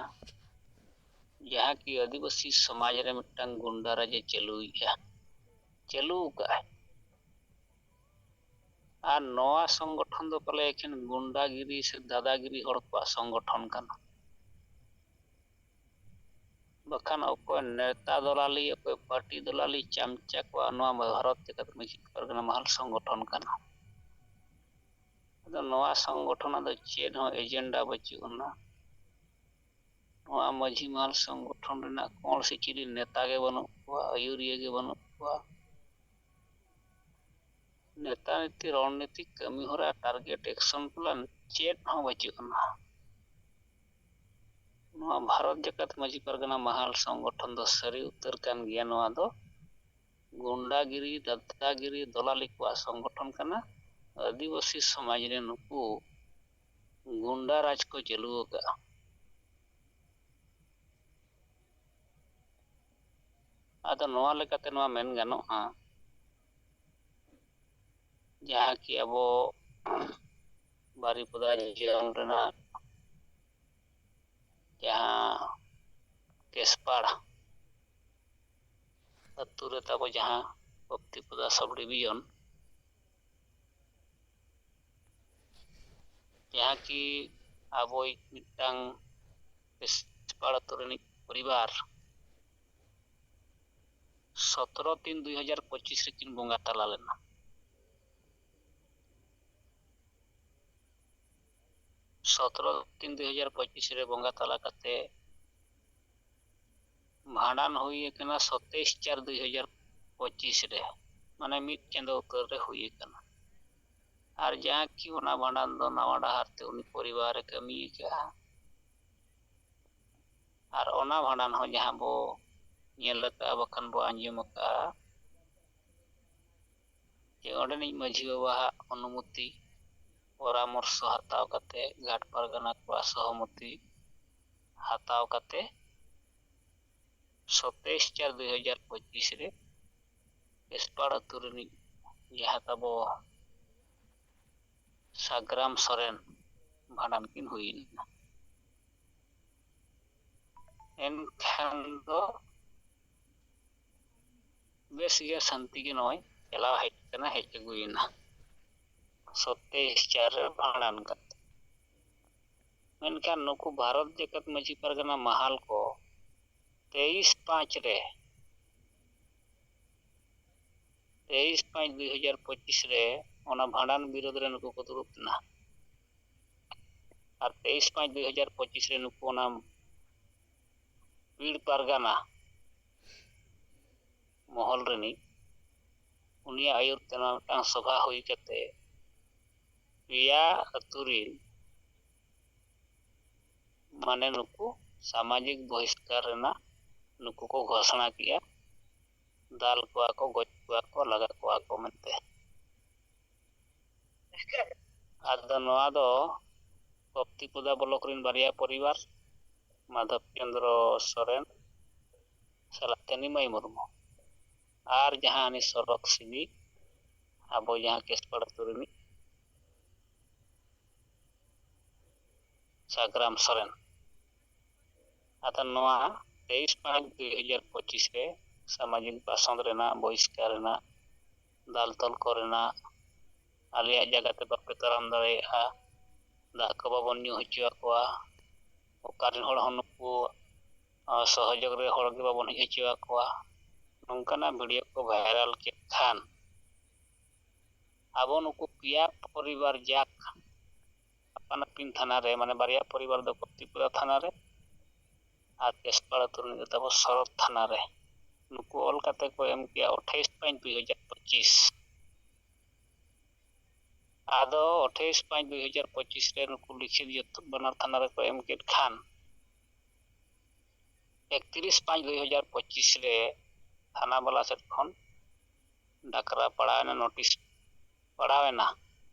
ᱡᱟᱦᱟᱸ ᱠᱤ ᱟᱹᱫᱤᱵᱟᱹᱥᱤ ᱥᱚᱢᱟᱡᱽ ᱨᱮ ᱢᱤᱫᱴᱟᱝ ᱜᱩᱱᱰᱟ ᱨᱟᱡᱽ ᱮ ᱪᱟᱹᱞᱩᱭᱮᱫᱼᱟ, ᱪᱟᱹᱞᱩ ᱟᱠᱟᱫᱼᱟᱭ᱾ ᱟᱨ ᱱᱚᱣᱟ ᱥᱚᱝᱜᱚᱴᱷᱚᱱ ᱫᱚ ᱯᱟᱞᱮ ᱮᱠᱷᱮᱱ ᱜᱩᱱᱰᱟᱜᱤᱨᱤ ᱥᱮ ᱫᱟᱫᱟᱜᱤᱨᱤ ᱦᱚᱲ ᱠᱚᱣᱟᱜ ᱥᱚᱝᱜᱚᱴᱷᱚᱱ ᱠᱟᱱᱟ᱾ ᱵᱟᱠᱷᱟᱱ ᱚᱠᱚᱭ ᱱᱮᱛᱟ ᱫᱚᱞᱟᱞᱤ, ᱚᱠᱚᱭ ᱯᱟᱨᱴᱤ ᱫᱚᱞᱟᱞᱤ ᱪᱟᱢᱪᱟ ᱠᱚᱣᱟᱜ ᱱᱚᱣᱟ ᱵᱷᱟᱨᱚᱛ ᱡᱟᱠᱟᱛ ᱢᱟᱹᱡᱷᱤ ᱯᱟᱨᱜᱟᱱᱟ ᱢᱟᱦᱟᱞ ᱥᱚᱝᱜᱚᱴᱷᱚᱱ ᱠᱟᱱᱟ᱾ ᱟᱫᱚ ᱱᱚᱣᱟ ᱥᱚᱝᱜᱚᱴᱷᱚᱱ ᱫᱚ ᱪᱮᱫ ᱦᱚᱸ ᱮᱡᱮᱱᱰᱟ ᱵᱟᱹᱪᱩᱜ ᱟᱱᱟ᱾ ᱱᱚᱣᱟ ᱢᱟᱹᱡᱷᱤ ᱢᱟᱦᱟᱞ ᱥᱚᱝᱜᱚᱴᱷᱚᱱ ᱨᱮᱱᱟᱜ ᱠᱚᱬ ᱥᱮ ᱪᱤᱞᱤ ᱱᱮᱛᱟ ᱜᱮ ᱵᱟᱹᱱᱩᱜ ᱠᱚᱣᱟ, ᱟᱹᱭᱩᱨᱤᱭᱟᱹ ᱜᱮ ᱵᱟᱹᱱᱩᱜ ᱠᱚᱣᱟ᱾ ᱱᱮᱛᱟ ᱱᱤᱛᱤ, ᱨᱚᱲᱱᱤᱛᱤ, ᱠᱟᱹᱢᱤ ᱦᱚᱨᱟ, ᱴᱟᱨᱜᱮᱴ, ᱮᱠᱥᱚᱱ ᱯᱞᱟᱱ ᱪᱮᱫ ᱦᱚᱸ ᱵᱟᱹᱪᱩᱜ ᱟᱱᱟ᱾ ᱱᱚᱣᱟ ᱵᱷᱟᱨᱚᱛ ᱡᱟᱠᱟᱛ ᱢᱟᱹᱡᱷᱤ ᱯᱟᱨᱜᱟᱱᱟ ᱢᱟᱦᱟᱞ ᱥᱚᱝᱜᱚᱴᱷᱚᱱ ᱫᱚ ᱥᱟᱹᱨᱤ ᱩᱛᱟᱹᱨ ᱠᱟᱱ ᱜᱮᱭᱟ᱾ ᱱᱚᱣᱟ ᱫᱚ ᱜᱩᱱᱰᱟᱜᱤᱨᱤ, ᱫᱟᱫᱟᱜᱤᱨᱤ, ᱫᱚᱞᱟᱞᱤ ᱠᱚᱣᱟᱜ ᱥᱚᱝᱜᱚᱴᱷᱚᱱ ᱠᱟᱱᱟ᱾ ᱟᱹᱫᱤᱵᱟᱹᱥᱤ ᱥᱚᱢᱟᱡᱽ ᱨᱮ ᱱᱩᱠᱩ ᱜᱩᱱᱰᱟ ᱨᱟᱡᱽ ᱠᱚ ᱪᱟᱹᱞᱩ ᱟᱠᱟᱫᱼᱟ᱾ ᱟᱫᱚ ᱱᱚᱣᱟ ᱞᱮᱠᱟᱛᱮ ᱱᱚᱣᱟ ᱢᱮᱱ ᱜᱟᱱᱚᱜᱼᱟ, ᱡᱟᱦᱟᱸ ᱠᱤ ᱟᱵᱚ ᱵᱟᱨᱤᱯᱚᱫᱟ ᱡᱚᱱ ᱨᱮᱱᱟᱜ ᱡᱟᱦᱟᱸ ᱠᱮᱥᱯᱟᱲ ᱟᱹᱛᱩ ᱨᱮ ᱛᱟᱵᱚ ᱡᱟᱦᱟᱸ ᱵᱚᱯᱛᱤᱯᱚᱫᱟ ᱥᱟᱵ ᱰᱤᱵᱷᱤᱡᱚᱱ, ᱡᱟᱦᱟᱸ ᱠᱤ ᱟᱵᱚᱭᱤᱡ ᱢᱤᱫᱴᱟᱝ ᱠᱮᱥᱯᱟᱲ ᱟᱹᱛᱩ ᱨᱤᱱᱤᱡ ᱯᱚᱨᱤᱵᱟᱨ ᱥᱚᱛᱨᱚ ᱛᱤᱱ ᱫᱩᱭ ᱦᱟᱡᱟᱨ ᱯᱚᱸᱪᱤᱥ ᱨᱮᱠᱤᱱ ᱵᱚᱸᱜᱟ ᱛᱟᱞᱟ ᱞᱮᱱᱟ᱾ ᱥᱚᱛᱨᱚ ᱛᱤᱱ ᱫᱩᱭ ᱦᱟᱡᱟᱨ ᱯᱚᱸᱪᱤᱥ ᱨᱮ ᱵᱚᱸᱜᱟ ᱛᱟᱞᱟ ᱠᱟᱛᱮ ᱵᱷᱟᱸᱰᱟᱱ ᱦᱩᱭ ᱟᱠᱟᱱᱟ ᱥᱚᱛᱮᱭᱤᱥ ᱪᱟᱨ ᱫᱩᱭ ᱦᱟᱡᱟᱨ ᱯᱚᱸᱪᱤᱥ ᱨᱮ, ᱢᱟᱱᱮ ᱢᱤᱫ ᱪᱟᱸᱫᱚ ᱩᱛᱟᱹᱨ ᱨᱮ ᱦᱩᱭ ᱟᱠᱟᱱᱟ᱾ ᱟᱨ ᱡᱟᱦᱟᱸ ᱠᱤ ᱚᱱᱟ ᱵᱷᱟᱸᱰᱟᱱ ᱫᱚ ᱱᱟᱣᱟ ᱰᱟᱦᱟᱨ ᱛᱮ ᱩᱱᱤ ᱯᱚᱨᱤᱵᱟᱨ ᱮ ᱠᱟᱹᱢᱤ ᱟᱠᱟᱫᱼᱟ᱾ ᱟᱨ ᱚᱱᱟ ᱵᱷᱟᱸᱰᱟᱱ ᱦᱚᱸ ᱡᱟᱦᱟᱸ ᱵᱚ ᱧᱮᱞ ᱟᱠᱟᱫᱼᱟ, ᱵᱟᱠᱷᱟᱱ ᱵᱚ ᱟᱸᱡᱚᱢ ᱟᱠᱟᱫᱼᱟ, ᱡᱮ ᱚᱸᱰᱮᱱᱤᱡ ᱢᱟᱹᱡᱷᱤ ᱵᱟᱵᱟᱣᱟᱜ ᱚᱱᱩᱢᱚᱛᱤ, ᱯᱚᱨᱟᱢᱚᱨᱥᱚ ᱦᱟᱛᱟᱣ ᱠᱟᱛᱮ, ᱜᱷᱟᱴ ᱯᱟᱨᱜᱟᱱᱟ ᱠᱚᱣᱟᱜ ᱥᱚᱦᱚᱢᱚᱛᱤ ᱦᱟᱛᱟᱣ ᱠᱟᱛᱮ, ᱥᱚᱛᱮᱭᱤᱥ ᱪᱟᱨ ᱫᱩᱭ ᱦᱟᱡᱟᱨ ᱯᱚᱸᱪᱤᱥ ᱨᱮ ᱠᱮᱥᱯᱟᱲ ᱟᱹᱛᱩ ᱨᱤᱱᱤᱡ ᱡᱟᱦᱟᱸ ᱛᱟᱵᱚ ᱥᱟᱜᱽᱨᱟᱢ ᱥᱚᱨᱮᱱ ᱵᱷᱟᱸᱰᱟᱱ ᱠᱤᱱ ᱦᱩᱭ ᱞᱮᱱᱟ᱾ ᱮᱱᱠᱷᱟᱱ ᱫᱚ ᱵᱮᱥ ᱜᱮ ᱥᱟᱱᱛᱤ ᱜᱮ ᱱᱚᱜᱼᱚᱭ ᱪᱟᱞᱟᱣ ᱦᱮᱡ ᱠᱟᱱᱟ, ᱦᱮᱡ ᱟᱹᱜᱩᱭᱮᱱᱟ ᱥᱚᱛᱮᱭᱤᱥ ᱪᱟᱨ ᱨᱮ ᱵᱷᱟᱸᱰᱟᱱ ᱠᱟᱛᱮ᱾ ᱢᱮᱱᱠᱷᱟᱱ ᱱᱩᱠᱩ ᱵᱷᱟᱨᱚᱛ ᱡᱟᱠᱟᱛ ᱢᱟᱹᱡᱷᱤ ᱯᱟᱨᱜᱟᱱᱟ ᱢᱟᱦᱟᱞ ᱠᱚ ᱛᱮᱭᱤᱥ ᱯᱟᱸᱪ ᱨᱮ, ᱛᱮᱭᱤᱥ ᱯᱟᱸᱪ ᱫᱩᱭ ᱦᱟᱡᱟᱨ ᱯᱚᱸᱪᱤᱥ ᱨᱮ ᱚᱱᱟ ᱵᱷᱟᱸᱰᱟᱱ ᱵᱤᱨᱳᱫᱷ ᱨᱮ ᱱᱩᱠᱩ ᱠᱚ ᱫᱩᱲᱩᱵ ᱞᱮᱱᱟ᱾ ᱟᱨ ᱛᱮᱭᱤᱥ ᱯᱟᱸᱪ ᱫᱩᱭ ᱦᱟᱡᱟᱨ ᱯᱚᱸᱪᱤᱥ ᱨᱮ ᱱᱩᱠᱩ ᱚᱱᱟ ᱯᱤᱲ ᱯᱟᱨᱜᱟᱱᱟ ᱢᱚᱦᱚᱞ ᱨᱤᱱᱤᱡ ᱩᱱᱤᱭᱟᱜ ᱟᱹᱭᱩᱨ ᱛᱮ ᱱᱚᱣᱟ ᱢᱤᱫᱴᱟᱝ ᱥᱚᱵᱷᱟ ᱦᱩᱭ ᱠᱟᱛᱮ ᱯᱮᱭᱟ ᱟᱹᱛᱩ ᱨᱤᱱ ᱢᱟᱱᱮ ᱱᱩᱠᱩ ᱥᱟᱢᱟᱡᱤᱠ ᱵᱚᱦᱤᱥᱠᱟᱨ ᱨᱮᱱᱟᱜ ᱱᱩᱠᱩ ᱠᱚ ᱜᱷᱳᱥᱚᱱᱟ ᱠᱮᱜᱼᱟ᱾ ᱫᱟᱞ ᱠᱚᱣᱟ ᱠᱚ, ᱜᱚᱡ ᱠᱚᱣᱟ ᱠᱚ, ᱞᱟᱜᱟ ᱠᱚᱣᱟ ᱠᱚ ᱢᱮᱱᱛᱮ᱾ ᱟᱫᱚ ᱱᱚᱣᱟ ᱫᱚ ᱠᱚᱯᱛᱤᱯᱚᱫᱟ ᱵᱞᱚᱠ ᱨᱮᱱ ᱵᱟᱨᱭᱟ ᱯᱚᱨᱤᱵᱟᱨ, ᱢᱟᱫᱷᱚᱵ ᱪᱚᱸᱫᱽᱨᱚ ᱥᱚᱨᱮᱱ ᱥᱟᱞᱟᱜ ᱛᱮ ᱱᱤᱢᱟᱹᱭ ᱢᱩᱨᱢᱩ, ᱟᱨ ᱡᱟᱦᱟᱸ ᱩᱱᱤ ᱥᱚᱨᱚᱠ ᱥᱤᱵᱤ ᱟᱵᱚ ᱡᱟᱦᱟᱸ ᱠᱮᱥᱯᱟᱲ ᱟᱹᱛᱩ ᱨᱤᱱᱤᱡ ᱥᱟᱜᱽᱨᱟᱢ ᱥᱚᱨᱮᱱ᱾ ᱟᱫᱚ ᱱᱚᱣᱟ ᱛᱮᱭᱤᱥ ᱯᱟᱸᱪ ᱫᱩᱭ ᱦᱟᱡᱟᱨ ᱯᱚᱸᱪᱤᱥ ᱨᱮ ᱥᱟᱢᱟᱡᱤᱠ ᱵᱟᱥᱚᱱ ᱨᱮᱱᱟᱜ, ᱵᱚᱦᱤᱥᱠᱟᱨ ᱨᱮᱱᱟᱜ, ᱫᱟᱞ ᱛᱚᱞ ᱠᱚᱨᱮᱱᱟᱜ, ᱟᱞᱮᱭᱟᱜ ᱡᱟᱭᱜᱟ ᱛᱮ ᱵᱟᱯᱮ ᱛᱟᱲᱟᱢ ᱫᱟᱲᱮᱭᱟᱜᱼᱟ, ᱫᱟᱜ ᱠᱚ ᱵᱟᱵᱚᱱ ᱧᱩ ᱦᱚᱪᱚ ᱟᱠᱚᱣᱟ, ᱚᱠᱟ ᱨᱮᱱ ᱦᱚᱲ ᱦᱚᱸ ᱱᱩᱠᱩ, ᱟᱸ, ᱥᱚᱦᱚᱡᱳᱜᱽ ᱨᱮ ᱦᱚᱲ ᱜᱮ ᱵᱟᱵᱚᱱ ᱦᱮᱡ ᱦᱚᱪᱚ ᱟᱠᱚᱣᱟ, ᱱᱚᱝᱠᱟᱱᱟᱜ ᱵᱷᱤᱰᱤᱭᱳ ᱠᱚ ᱵᱷᱟᱭᱨᱟᱞ ᱠᱮᱫ ᱠᱷᱟᱱ ᱟᱵᱚ ᱱᱩᱠᱩ ᱯᱮᱭᱟ ᱯᱚᱨᱤᱵᱟᱨ ᱡᱟᱠ ᱟᱯᱟᱱ ᱟᱹᱯᱤᱱ ᱛᱷᱟᱱᱟ ᱨᱮ, ᱢᱟᱱᱮ ᱵᱟᱨᱭᱟ ᱯᱚᱨᱤᱵᱟᱨ ᱫᱚ ᱠᱚᱯᱛᱤᱯᱚᱫᱟ ᱛᱷᱟᱱᱟ ᱨᱮ ᱟᱨ ᱠᱮᱥᱯᱟᱲ ᱟᱹᱛᱩ ᱨᱤᱱᱤᱡ ᱫᱚ ᱛᱟᱵᱚ ᱥᱚᱨᱚᱛ ᱛᱷᱟᱱᱟ ᱨᱮ᱾ ᱱᱩᱠᱩ ᱚᱞ ᱠᱟᱛᱮ ᱠᱚ ᱮᱢ ᱠᱮᱜᱼᱟ ᱟᱴᱷᱟᱥ ᱯᱟᱸᱪ ᱫᱩᱭ ᱦᱟᱡᱟᱨ ᱯᱚᱸᱪᱤᱥ᱾ ᱟᱫᱚ ᱟᱴᱷᱟᱥ ᱯᱟᱸᱪ ᱫᱩᱭ ᱦᱟᱡᱟᱨ ᱯᱚᱸᱪᱤᱥ ᱨᱮ ᱱᱩᱠᱩ ᱞᱤᱠᱷᱤᱛ ᱡᱚᱛᱚ ᱵᱟᱱᱟᱨ ᱛᱷᱟᱱᱟ ᱨᱮᱠᱚ ᱮᱢ ᱠᱮᱫ ᱠᱷᱟᱱ, ᱮᱠᱛᱤᱨᱤᱥ ᱯᱟᱸᱪ ᱫᱩᱭ ᱦᱟᱡᱟᱨ ᱯᱚᱸᱪᱤᱥ ᱨᱮ ᱛᱷᱟᱱᱟ ᱵᱟᱞᱟ ᱥᱮᱫ ᱠᱷᱚᱱ ᱰᱟᱠᱨᱟ ᱯᱟᱲᱟᱣᱮᱱᱟ, ᱱᱳᱴᱤᱥ ᱯᱟᱲᱟᱣᱮᱱᱟ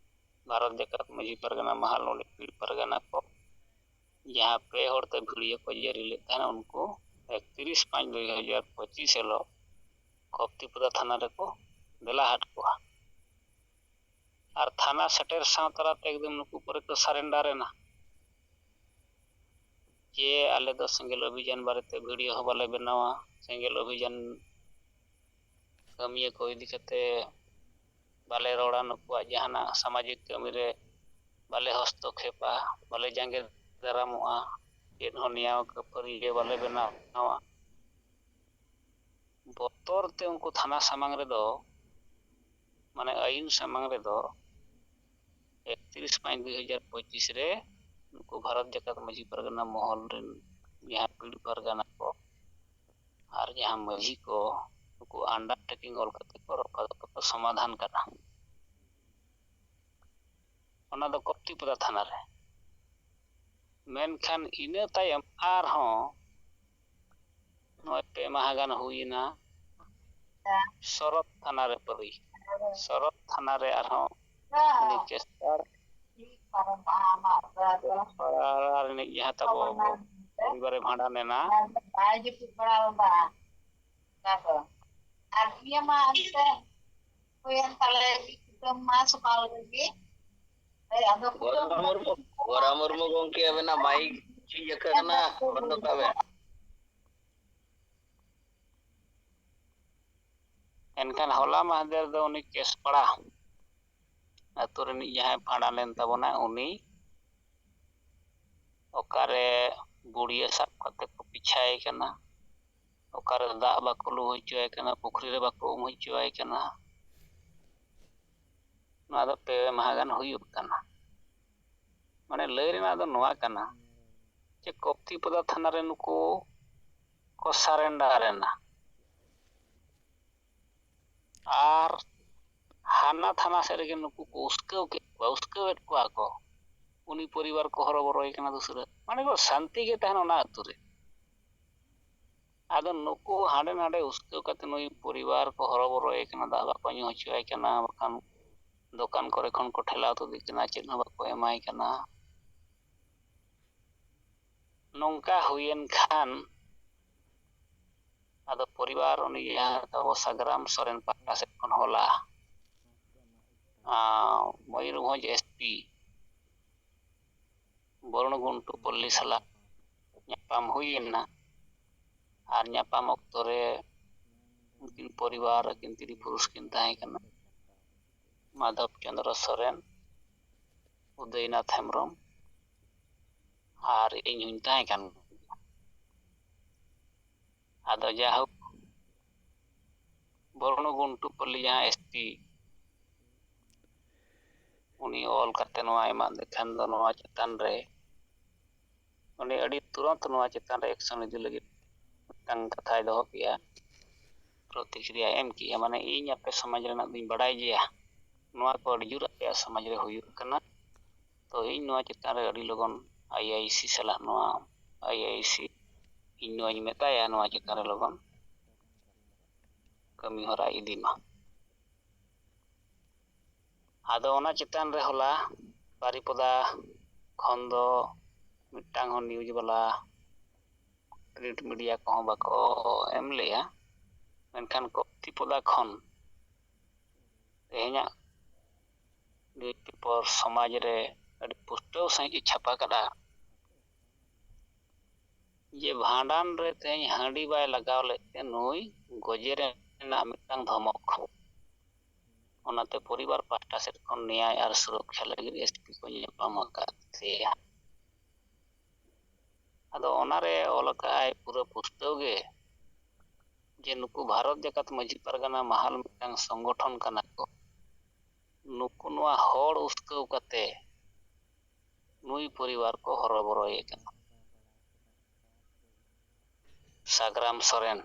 ᱵᱷᱟᱨᱚᱛ ᱡᱟᱠᱟᱛ ᱢᱟᱹᱡᱷᱤ ᱯᱟᱨᱜᱟᱱᱟ ᱢᱟᱦᱟᱞ ᱱᱚᱰᱮ ᱯᱤᱲ ᱯᱟᱨᱜᱟᱱᱟ ᱠᱚ, ᱡᱟᱦᱟᱸ ᱯᱮ ᱦᱚᱲ ᱛᱮ ᱵᱷᱤᱲᱤᱭᱟᱹ ᱠᱚ ᱡᱟᱹᱨᱤ ᱞᱮᱫ ᱛᱟᱦᱮᱱᱟ, ᱩᱱᱠᱩ ᱮᱠᱛᱤᱨᱤᱥ ᱯᱟᱸᱪ ᱫᱩᱭ ᱦᱟᱡᱟᱨ ᱯᱚᱸᱪᱤᱥ ᱦᱤᱞᱳᱜ ᱠᱚᱯᱛᱤᱯᱚᱫᱟ ᱛᱷᱟᱱᱟ ᱨᱮᱠᱚ ᱫᱮᱞᱟ ᱦᱟᱫ ᱠᱚᱣᱟ᱾ ᱟᱨ ᱛᱷᱟᱱᱟ ᱥᱮᱴᱮᱨ ᱥᱟᱶ ᱛᱟᱞᱟᱛᱮ ᱮᱠᱫᱚᱢ ᱱᱩᱠᱩ ᱯᱩᱨᱟᱹ ᱠᱚ surrender ᱮᱱᱟ᱾ ᱡᱮ ᱟᱞᱮ ᱫᱚ ᱥᱮᱸᱜᱮᱞ ᱚᱵᱷᱤᱡᱟᱱ ᱵᱟᱨᱮᱛᱮ video ᱦᱚᱸ ᱵᱟᱞᱮ ᱵᱮᱱᱟᱣᱟ, ᱥᱮᱸᱜᱮᱞ ᱚᱵᱷᱤᱡᱟᱱ ᱠᱟᱹᱢᱤᱭᱟᱹ ᱠᱚ ᱤᱫᱤ ᱠᱟᱛᱮ ᱵᱟᱞᱮ ᱨᱚᱲᱟ, ᱱᱩᱠᱩᱣᱟᱜ ᱡᱟᱦᱟᱱᱟᱜ ᱥᱟᱢᱟᱡᱤᱠ ᱠᱟᱹᱢᱤ ᱨᱮ ᱵᱟᱞᱮ ᱦᱚᱥᱛᱚᱠᱷᱮᱯᱟ, ᱵᱟᱞᱮ ᱡᱟᱸᱜᱮ ᱫᱟᱨᱟᱢᱚᱜᱼᱟ, ᱪᱮᱫ ᱦᱚᱸ ᱱᱮᱭᱟᱣ ᱠᱷᱟᱹᱯᱟᱹᱨᱤ ᱵᱟᱞᱮ ᱵᱮᱱᱟᱣᱟ᱾ ᱵᱚᱛᱚᱨ ᱛᱮ ᱩᱱᱠᱩ ᱛᱷᱟᱱᱟ ᱥᱟᱢᱟᱝ ᱨᱮᱫᱚ, ᱢᱟᱱᱮ ᱟᱹᱭᱤᱱ ᱥᱟᱢᱟᱝ ᱨᱮᱫᱚ ᱮᱠᱛᱨᱤᱥ ᱯᱟᱸᱪ ᱫᱩ ᱦᱟᱡᱟᱨ ᱯᱚᱸᱪᱤᱥ ᱨᱮ ᱱᱩᱠᱩ ᱵᱷᱟᱨᱚᱛ ᱡᱟᱠᱟᱛ ᱢᱟᱹᱡᱷᱤ ᱯᱟᱨᱜᱟᱱᱟ ᱢᱚᱦᱚᱞ ᱨᱮᱱ ᱡᱟᱦᱟᱸ ᱯᱤᱲ ᱯᱟᱨᱜᱟᱱᱟ ᱠᱚ ᱟᱨ ᱡᱟᱦᱟᱸ ᱢᱟᱹᱡᱷᱤ ᱠᱚ, ᱱᱩᱠᱩ undertaking ᱚᱞ ᱠᱟᱛᱮ ᱠᱚ ᱨᱚᱯᱷᱟ ᱫᱚᱯᱷᱟ ᱠᱚ ᱥᱚᱢᱟᱫᱷᱟᱱ ᱠᱟᱫᱟ᱾ ᱚᱱᱟ ᱫᱚ ᱠᱚᱯᱛᱤᱯᱚᱫᱟ ᱛᱷᱟᱱᱟ ᱨᱮ᱾ ᱢᱮᱱᱠᱷᱟᱱ ᱤᱱᱟᱹ ᱛᱟᱭᱚᱢ ᱟᱨᱦᱚᱸ ᱱᱚᱜᱼᱚᱭ ᱯᱮ ᱢᱟᱦᱟ ᱜᱟᱱ ᱦᱩᱭᱮᱱᱟ, ᱥᱚᱨᱚᱛ ᱛᱷᱟᱱᱟ ᱨᱮ ᱯᱟᱹᱨᱤ, ᱥᱚᱨᱚᱛ ᱛᱷᱟᱱᱟ ᱨᱮ ᱟᱨᱦᱚᱸ ᱩᱱᱤ ᱠᱮᱥᱯᱟᱲ, ᱠᱮᱥᱯᱟᱲ ᱨᱤᱱᱤᱡ ᱡᱟᱦᱟᱸ ᱛᱟᱵᱚ ᱯᱚᱨᱤᱵᱟᱨᱮ ᱵᱷᱟᱸᱰᱟᱱ ᱮᱱᱟ᱾ ᱟᱨ ᱤᱭᱟᱹ ᱢᱟ ᱚᱱᱛᱮ ᱦᱩᱭᱮᱱ ᱛᱟᱞᱮ, ᱢᱤᱫ ᱠᱩᱴᱟᱹᱢ ᱢᱟ ᱥᱚᱠᱟᱞ ᱨᱮᱜᱮ᱾ ᱦᱳᱭ, ᱟᱫᱚ ᱜᱚᱨᱟ ᱢᱩᱨᱢᱩ, ᱜᱚᱨᱟ ᱢᱩᱨᱢᱩ ᱜᱚᱢᱠᱮ, ᱟᱵᱮᱱᱟᱜ ᱢᱟᱭᱤᱠ ᱡᱷᱤᱡ ᱟᱠᱟᱱᱟ, ᱵᱚᱱᱫᱚ ᱠᱟᱜ ᱵᱮᱱ᱾ ᱮᱱᱠᱷᱟᱱ ᱦᱚᱞᱟ ᱢᱟᱦᱫᱮᱨ ᱫᱚ ᱩᱱᱤ ᱠᱮᱥᱯᱟᱲᱟ ᱟᱹᱛᱩ ᱨᱤᱱᱤᱡ ᱡᱟᱦᱟᱸᱭ ᱵᱷᱟᱸᱰᱟᱱ ᱞᱮᱱ ᱛᱟᱵᱚᱱᱟ, ᱩᱱᱤ ᱚᱠᱟᱨᱮ ᱵᱩᱲᱤᱭᱟᱹ ᱥᱟᱵ ᱠᱟᱛᱮ ᱠᱚ ᱯᱤᱪᱷᱟᱭᱮ ᱠᱟᱱᱟ, ᱚᱠᱟᱨᱮ ᱫᱟᱜ ᱵᱟᱠᱚ ᱞᱩ ᱦᱚᱪᱚᱣᱟᱭ ᱠᱟᱱᱟ, ᱯᱩᱠᱷᱨᱤ ᱨᱮ ᱵᱟᱠᱚ ᱩᱢ ᱦᱚᱪᱚᱣᱟᱭ ᱠᱟᱱᱟ᱾ ᱱᱚᱣᱟ ᱫᱚ ᱯᱮ ᱢᱟᱦᱟ ᱜᱟᱱ ᱦᱩᱭᱩᱜ ᱠᱟᱱᱟ᱾ ᱢᱟᱱᱮ, ᱞᱟᱹᱭ ᱨᱮᱱᱟᱜ ᱫᱚ ᱱᱚᱣᱟ ᱠᱟᱱᱟ ᱡᱮ ᱠᱚᱯᱛᱤᱯᱚᱫᱟ ᱛᱷᱟᱱᱟ ᱨᱮ ᱱᱩᱠᱩ ᱠᱚ surrender ᱮᱱᱟ᱾ ᱟᱨ ᱦᱟᱱᱟ ᱛᱷᱟᱱᱟ ᱥᱮᱫ ᱨᱮᱜᱮ ᱱᱩᱠᱩ ᱠᱚ ᱩᱥᱠᱟᱹᱣ ᱠᱮᱫ ᱠᱚᱣᱟ, ᱩᱥᱠᱟᱹᱣᱮᱫ ᱠᱚᱣᱟ ᱠᱚ᱾ ᱩᱱᱤ ᱯᱚᱨᱤᱵᱟᱨ ᱠᱚ ᱦᱚᱨᱚᱵᱚᱨᱚᱭᱮ ᱠᱟᱱᱟ ᱫᱩᱥᱨᱟᱹ᱾ ᱢᱟᱱᱮ, ᱠᱚ ᱥᱟᱱᱛᱤ ᱜᱮ ᱛᱟᱦᱮᱱ ᱚᱱᱟ ᱟᱹᱛᱩ ᱨᱮ᱾ ᱟᱫᱚ ᱱᱩᱠᱩ ᱦᱟᱸᱰᱮ ᱱᱟᱰᱮ ᱩᱥᱠᱟᱹᱣ ᱠᱟᱛᱮ ᱱᱩᱭ ᱯᱚᱨᱤᱵᱟᱨ ᱠᱚ ᱦᱚᱨᱚᱵᱚᱨᱚᱭᱮ ᱠᱟᱱᱟ, ᱫᱟᱜ ᱵᱟᱠᱚ ᱧᱩ ᱦᱚᱪᱚᱣᱟᱭ ᱠᱟᱱᱟ, ᱵᱟᱠᱷᱟᱱ ᱫᱚᱠᱟᱱ ᱠᱚᱨᱮ ᱠᱷᱚᱱ ᱠᱚ ᱴᱷᱮᱞᱟᱣ ᱛᱩᱫᱮ ᱠᱟᱱᱟ, ᱪᱮᱫ ᱦᱚᱸ ᱵᱟᱠᱚ ᱮᱢᱟᱭ ᱠᱟᱱᱟ᱾ ᱱᱚᱝᱠᱟ ᱦᱩᱭᱮᱱ ᱠᱷᱟᱱ ᱟᱫᱚ ᱯᱚᱨᱤᱵᱟᱨ ᱩᱱᱤ ᱡᱟᱦᱟᱸ ᱛᱟᱵᱚ ᱥᱟᱜᱽᱨᱟᱢ ᱥᱚᱨᱮᱱ ᱯᱟᱦᱴᱟ ᱥᱮᱫ ᱠᱷᱚᱱ ᱦᱚᱞᱟ ᱟᱨ ᱢᱚᱭᱩᱨᱵᱷᱚᱸᱡᱽ ᱮᱥ ᱯᱤ ᱵᱚᱨᱩᱬ ᱜᱩᱱᱴᱩ ᱯᱚᱞᱞᱤ ᱥᱟᱞᱟᱜ ᱧᱟᱯᱟᱢ ᱦᱩᱭ ᱞᱮᱱᱟ᱾ ᱟᱨ ᱧᱟᱯᱟᱢ ᱚᱠᱛᱚ ᱨᱮ ᱩᱱᱠᱤᱱ ᱯᱚᱨᱤᱵᱟᱨ, ᱟᱹᱠᱤᱱ ᱛᱤᱨᱤ ᱯᱩᱨᱩᱥ ᱠᱤᱱ ᱛᱟᱦᱮᱸ ᱠᱟᱱᱟ, ᱢᱟᱫᱷᱚᱵ ᱪᱚᱸᱫᱽᱨᱚ ᱥᱚᱨᱮᱱ, ᱩᱫᱚᱭᱱᱟᱛᱷ ᱦᱮᱢᱵᱨᱚᱢ ᱟᱨ ᱤᱧ ᱦᱚᱧ ᱛᱟᱦᱮᱸ ᱠᱟᱱ ᱜᱮᱭᱟ᱾ ᱟᱫᱚ ᱡᱟᱭᱦᱳᱠ, ᱵᱚᱨᱩᱬ ᱜᱩᱱᱴᱩ ᱯᱚᱞᱞᱤ ᱡᱟᱦᱟᱸ ᱮᱥ ᱯᱤ, ᱩᱱᱤ ᱚᱞ ᱠᱟᱛᱮ ᱱᱚᱣᱟ ᱮᱢᱟᱫ ᱞᱮᱠᱷᱟᱱ ᱫᱚ ᱱᱚᱣᱟ ᱪᱮᱛᱟᱱ ᱨᱮ, ᱩᱱᱤ ᱟᱹᱰᱤ ᱛᱩᱨᱟᱹᱛ ᱱᱚᱣᱟ ᱪᱮᱛᱟᱱ ᱨᱮ ᱮᱠᱥᱚᱱ ᱤᱫᱤ ᱞᱟᱹᱜᱤᱫ ᱢᱤᱫᱴᱟᱝ ᱠᱟᱛᱷᱟᱭ ᱫᱚᱦᱚ ᱠᱮᱜᱼᱟ, ᱯᱨᱚᱛᱤᱠᱨᱤᱭᱟ ᱮᱢ ᱠᱮᱜᱼᱟ᱾ ᱢᱟᱱᱮ, ᱤᱧ ᱟᱯᱮ ᱥᱚᱢᱟᱡᱽ ᱨᱮᱱᱟᱜ ᱫᱩᱧ ᱵᱟᱰᱟᱭ ᱜᱮᱭᱟ, ᱱᱚᱣᱟ ᱠᱚ ᱟᱹᱰᱤ ᱡᱳᱨ ᱟᱯᱮᱭᱟᱜ ᱥᱚᱢᱟᱡᱽ ᱨᱮ ᱦᱩᱭᱩᱜ ᱠᱟᱱᱟ, ᱛᱚ ᱤᱧ ᱱᱚᱣᱟ ᱪᱮᱛᱟᱱ ᱨᱮ ᱟᱹᱰᱤ ᱞᱚᱜᱚᱱ ᱟᱭ ᱟᱭ ᱥᱤ ᱥᱟᱞᱟᱜ, ᱱᱚᱣᱟ ᱟᱭ ᱟᱭ ᱥᱤ ᱤᱧ ᱱᱚᱣᱟᱧ ᱢᱮᱛᱟᱭᱟ, ᱱᱚᱣᱟ ᱪᱮᱛᱟᱱ ᱨᱮ ᱞᱚᱜᱚᱱ ᱠᱟᱹᱢᱤ ᱦᱚᱨᱟ ᱤᱫᱤ ᱢᱟ᱾ ᱟᱫᱚ ᱚᱱᱟ ᱪᱮᱛᱟᱱ ᱨᱮ ᱦᱚᱞᱟ ᱵᱟᱨᱤᱯᱚᱫᱟ ᱠᱷᱚᱱ ᱫᱚ ᱢᱤᱫᱴᱟᱝ ᱦᱚᱸ ᱱᱤᱭᱩᱡᱽ ᱵᱟᱞᱟ, ᱯᱨᱤᱱᱴ ᱢᱤᱰᱤᱭᱟ ᱠᱚᱦᱚᱸ ᱵᱟᱠᱚ ᱮᱢ ᱞᱮᱜᱼᱟ, ᱢᱮᱱᱠᱷᱟᱱ ᱠᱚᱯᱛᱤᱯᱚᱫᱟ ᱠᱷᱚᱱ ᱛᱮᱦᱮᱧᱟᱜ ᱱᱤᱭᱩᱡᱽ ᱯᱮᱯᱟᱨ ᱥᱚᱢᱟᱡᱽ ᱨᱮ ᱟᱹᱰᱤ ᱯᱩᱥᱴᱟᱹᱣ ᱥᱟᱺᱦᱤᱡ ᱮ ᱪᱷᱟᱯᱟ ᱠᱟᱫᱟ ᱡᱮ ᱵᱷᱟᱸᱰᱟᱱ ᱨᱮ ᱛᱮᱦᱮᱧ ᱦᱟᱺᱰᱤ ᱵᱟᱭ ᱞᱟᱜᱟᱣ ᱞᱮᱫ ᱛᱮ ᱱᱩᱭ ᱜᱚᱡᱮ ᱨᱮᱱᱟᱜ ᱢᱤᱫᱴᱟᱝ ᱫᱷᱚᱢᱚᱠ᱾ ᱚᱱᱟᱛᱮ ᱯᱚᱨᱤᱵᱟᱨ ᱯᱟᱦᱴᱟ ᱥᱮᱫ ᱠᱷᱚᱱ ᱱᱮᱭᱟᱭ ᱟᱨ ᱥᱩᱨᱚᱠᱠᱷᱟ ᱞᱟᱹᱜᱤᱫ ᱮᱥ ᱯᱤ ᱠᱚ ᱧᱟᱯᱟᱢ ᱟᱠᱟᱫ ᱛᱮᱭᱟ᱾ ᱟᱫᱚ ᱚᱱᱟᱨᱮ ᱚᱞ ᱟᱠᱟᱫᱼᱟᱭ ᱯᱩᱨᱟᱹ ᱯᱩᱥᱴᱟᱹᱣ ᱜᱮ ᱡᱮ ᱱᱩᱠᱩ ᱵᱷᱟᱨᱚᱛ ᱡᱟᱠᱟᱛ ᱢᱟᱹᱡᱷᱤ ᱯᱟᱨᱜᱟᱱᱟ ᱢᱟᱦᱟᱞ ᱢᱤᱫᱴᱟᱝ ᱥᱚᱝᱜᱚᱴᱷᱚᱱ ᱠᱟᱱᱟ ᱠᱚ᱾ ᱱᱩᱠᱩ ᱱᱚᱣᱟ ᱦᱚᱲ ᱩᱥᱠᱟᱹᱣ ᱠᱟᱛᱮ ᱱᱩᱭ ᱯᱚᱨᱤᱵᱟᱨ ᱠᱚ ᱦᱚᱨᱚᱵᱚᱨᱚᱭᱮ ᱠᱟᱱᱟ᱾ ᱥᱟᱜᱽᱨᱟᱢ ᱥᱚᱨᱮᱱ,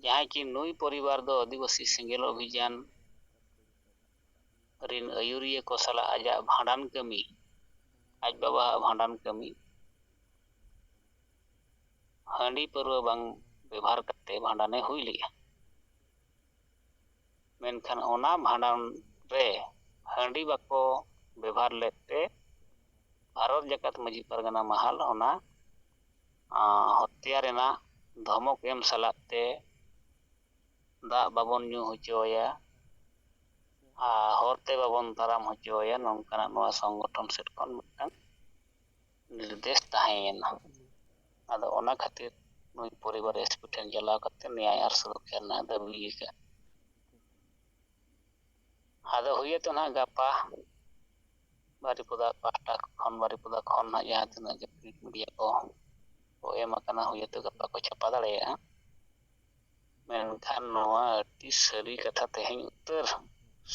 ᱡᱟᱦᱟᱸᱭ ᱠᱤ ᱱᱩᱭ ᱯᱚᱨᱤᱵᱟᱨ ᱫᱚ ᱟᱹᱫᱤᱵᱟᱹᱥᱤ ᱥᱮᱸᱜᱮᱞ ᱚᱵᱷᱤᱡᱟᱱ ᱨᱤᱱ ᱟᱹᱭᱩᱨᱤᱭᱟᱹ ᱠᱚ ᱥᱟᱞᱟᱜ ᱟᱡᱟᱜ ᱵᱷᱟᱸᱰᱟᱱ ᱠᱟᱹᱢᱤ, ᱟᱡ ᱵᱟᱵᱟᱣᱟᱜ ᱵᱷᱟᱸᱰᱟᱱ ᱠᱟᱹᱢᱤ ᱦᱟᱺᱰᱤ ᱯᱟᱹᱨᱣᱟᱹ ᱵᱟᱝ ᱵᱮᱵᱷᱟᱨ ᱠᱟᱛᱮ ᱵᱷᱟᱸᱰᱟᱱᱮ ᱦᱩᱭ ᱞᱮᱜᱼᱟ᱾ ᱢᱮᱱᱠᱷᱟᱱ ᱚᱱᱟ ᱵᱷᱟᱸᱰᱟᱱ ᱨᱮ ᱦᱟᱺᱰᱤ ᱵᱟᱠᱚ ᱵᱮᱵᱷᱟᱨ ᱞᱮᱫ ᱛᱮ ᱵᱷᱟᱨᱚᱛ ᱡᱟᱠᱟᱛ ᱢᱟᱹᱡᱷᱤ ᱯᱟᱨᱜᱟᱱᱟ ᱢᱟᱦᱟᱞ ᱚᱱᱟ, ᱟᱸ, ᱦᱚᱛᱭᱟ ᱨᱮᱱᱟᱜ ᱫᱷᱚᱢᱚᱠ ᱮᱢ ᱥᱟᱞᱟᱜ ᱛᱮ ᱫᱟᱜ ᱵᱟᱵᱚᱱ ᱧᱩ ᱦᱚᱪᱚᱣᱟᱭᱟ, ᱟᱨ ᱦᱚᱨᱛᱮ ᱵᱟᱵᱚᱱ ᱛᱟᱲᱟᱢ ᱦᱚᱪᱚᱣᱟᱭᱟ, ᱱᱚᱝᱠᱟᱱᱟᱜ ᱱᱚᱣᱟ ᱥᱚᱝᱜᱚᱴᱷᱚᱱ ᱥᱮᱫ ᱠᱷᱚᱱ ᱢᱤᱫᱴᱟᱝ ᱱᱤᱨᱫᱮᱥ ᱛᱟᱦᱮᱸᱭᱮᱱᱟ᱾ ᱟᱫᱚ ᱚᱱᱟ ᱠᱷᱟᱹᱛᱤᱨ ᱱᱩᱭ ᱯᱚᱨᱤᱵᱟᱨ ᱮᱥᱯᱤ ᱴᱷᱮᱱ ᱪᱟᱞᱟᱣ ᱠᱟᱛᱮ ᱱᱮᱭᱟᱭ ᱟᱨ ᱥᱩᱨᱚᱠᱠᱷᱟ ᱨᱮᱱᱟᱜ ᱫᱟᱹᱵᱤ ᱟᱠᱟᱫ᱾ ᱟᱫᱚ ᱦᱩᱭᱟᱛᱚ ᱱᱟᱦᱟᱜ ᱜᱟᱯᱟ ᱵᱟᱨᱤᱯᱚᱫᱟ ᱯᱟᱦᱴᱟ ᱠᱷᱚᱱ, ᱵᱟᱨᱤᱯᱚᱫᱟ ᱠᱷᱚᱱ ᱱᱟᱦᱟᱜ ᱡᱟᱦᱟᱸ ᱛᱤᱱᱟᱹᱜ ᱜᱮ ᱯᱨᱤᱱᱴ ᱢᱤᱰᱤᱭᱟ ᱠᱚ ᱠᱚ ᱮᱢ ᱟᱠᱟᱱᱟ, ᱦᱩᱭᱟᱛᱚ ᱜᱟᱯᱟ ᱠᱚ ᱪᱷᱟᱯᱟ ᱫᱟᱲᱮᱭᱟᱜᱼᱟ᱾ ᱢᱮᱱᱠᱷᱟᱱ ᱱᱚᱣᱟ ᱟᱹᱰᱤ ᱥᱟᱹᱨᱤ ᱠᱟᱛᱷᱟ ᱛᱮᱦᱮᱧ ᱩᱛᱟᱹᱨ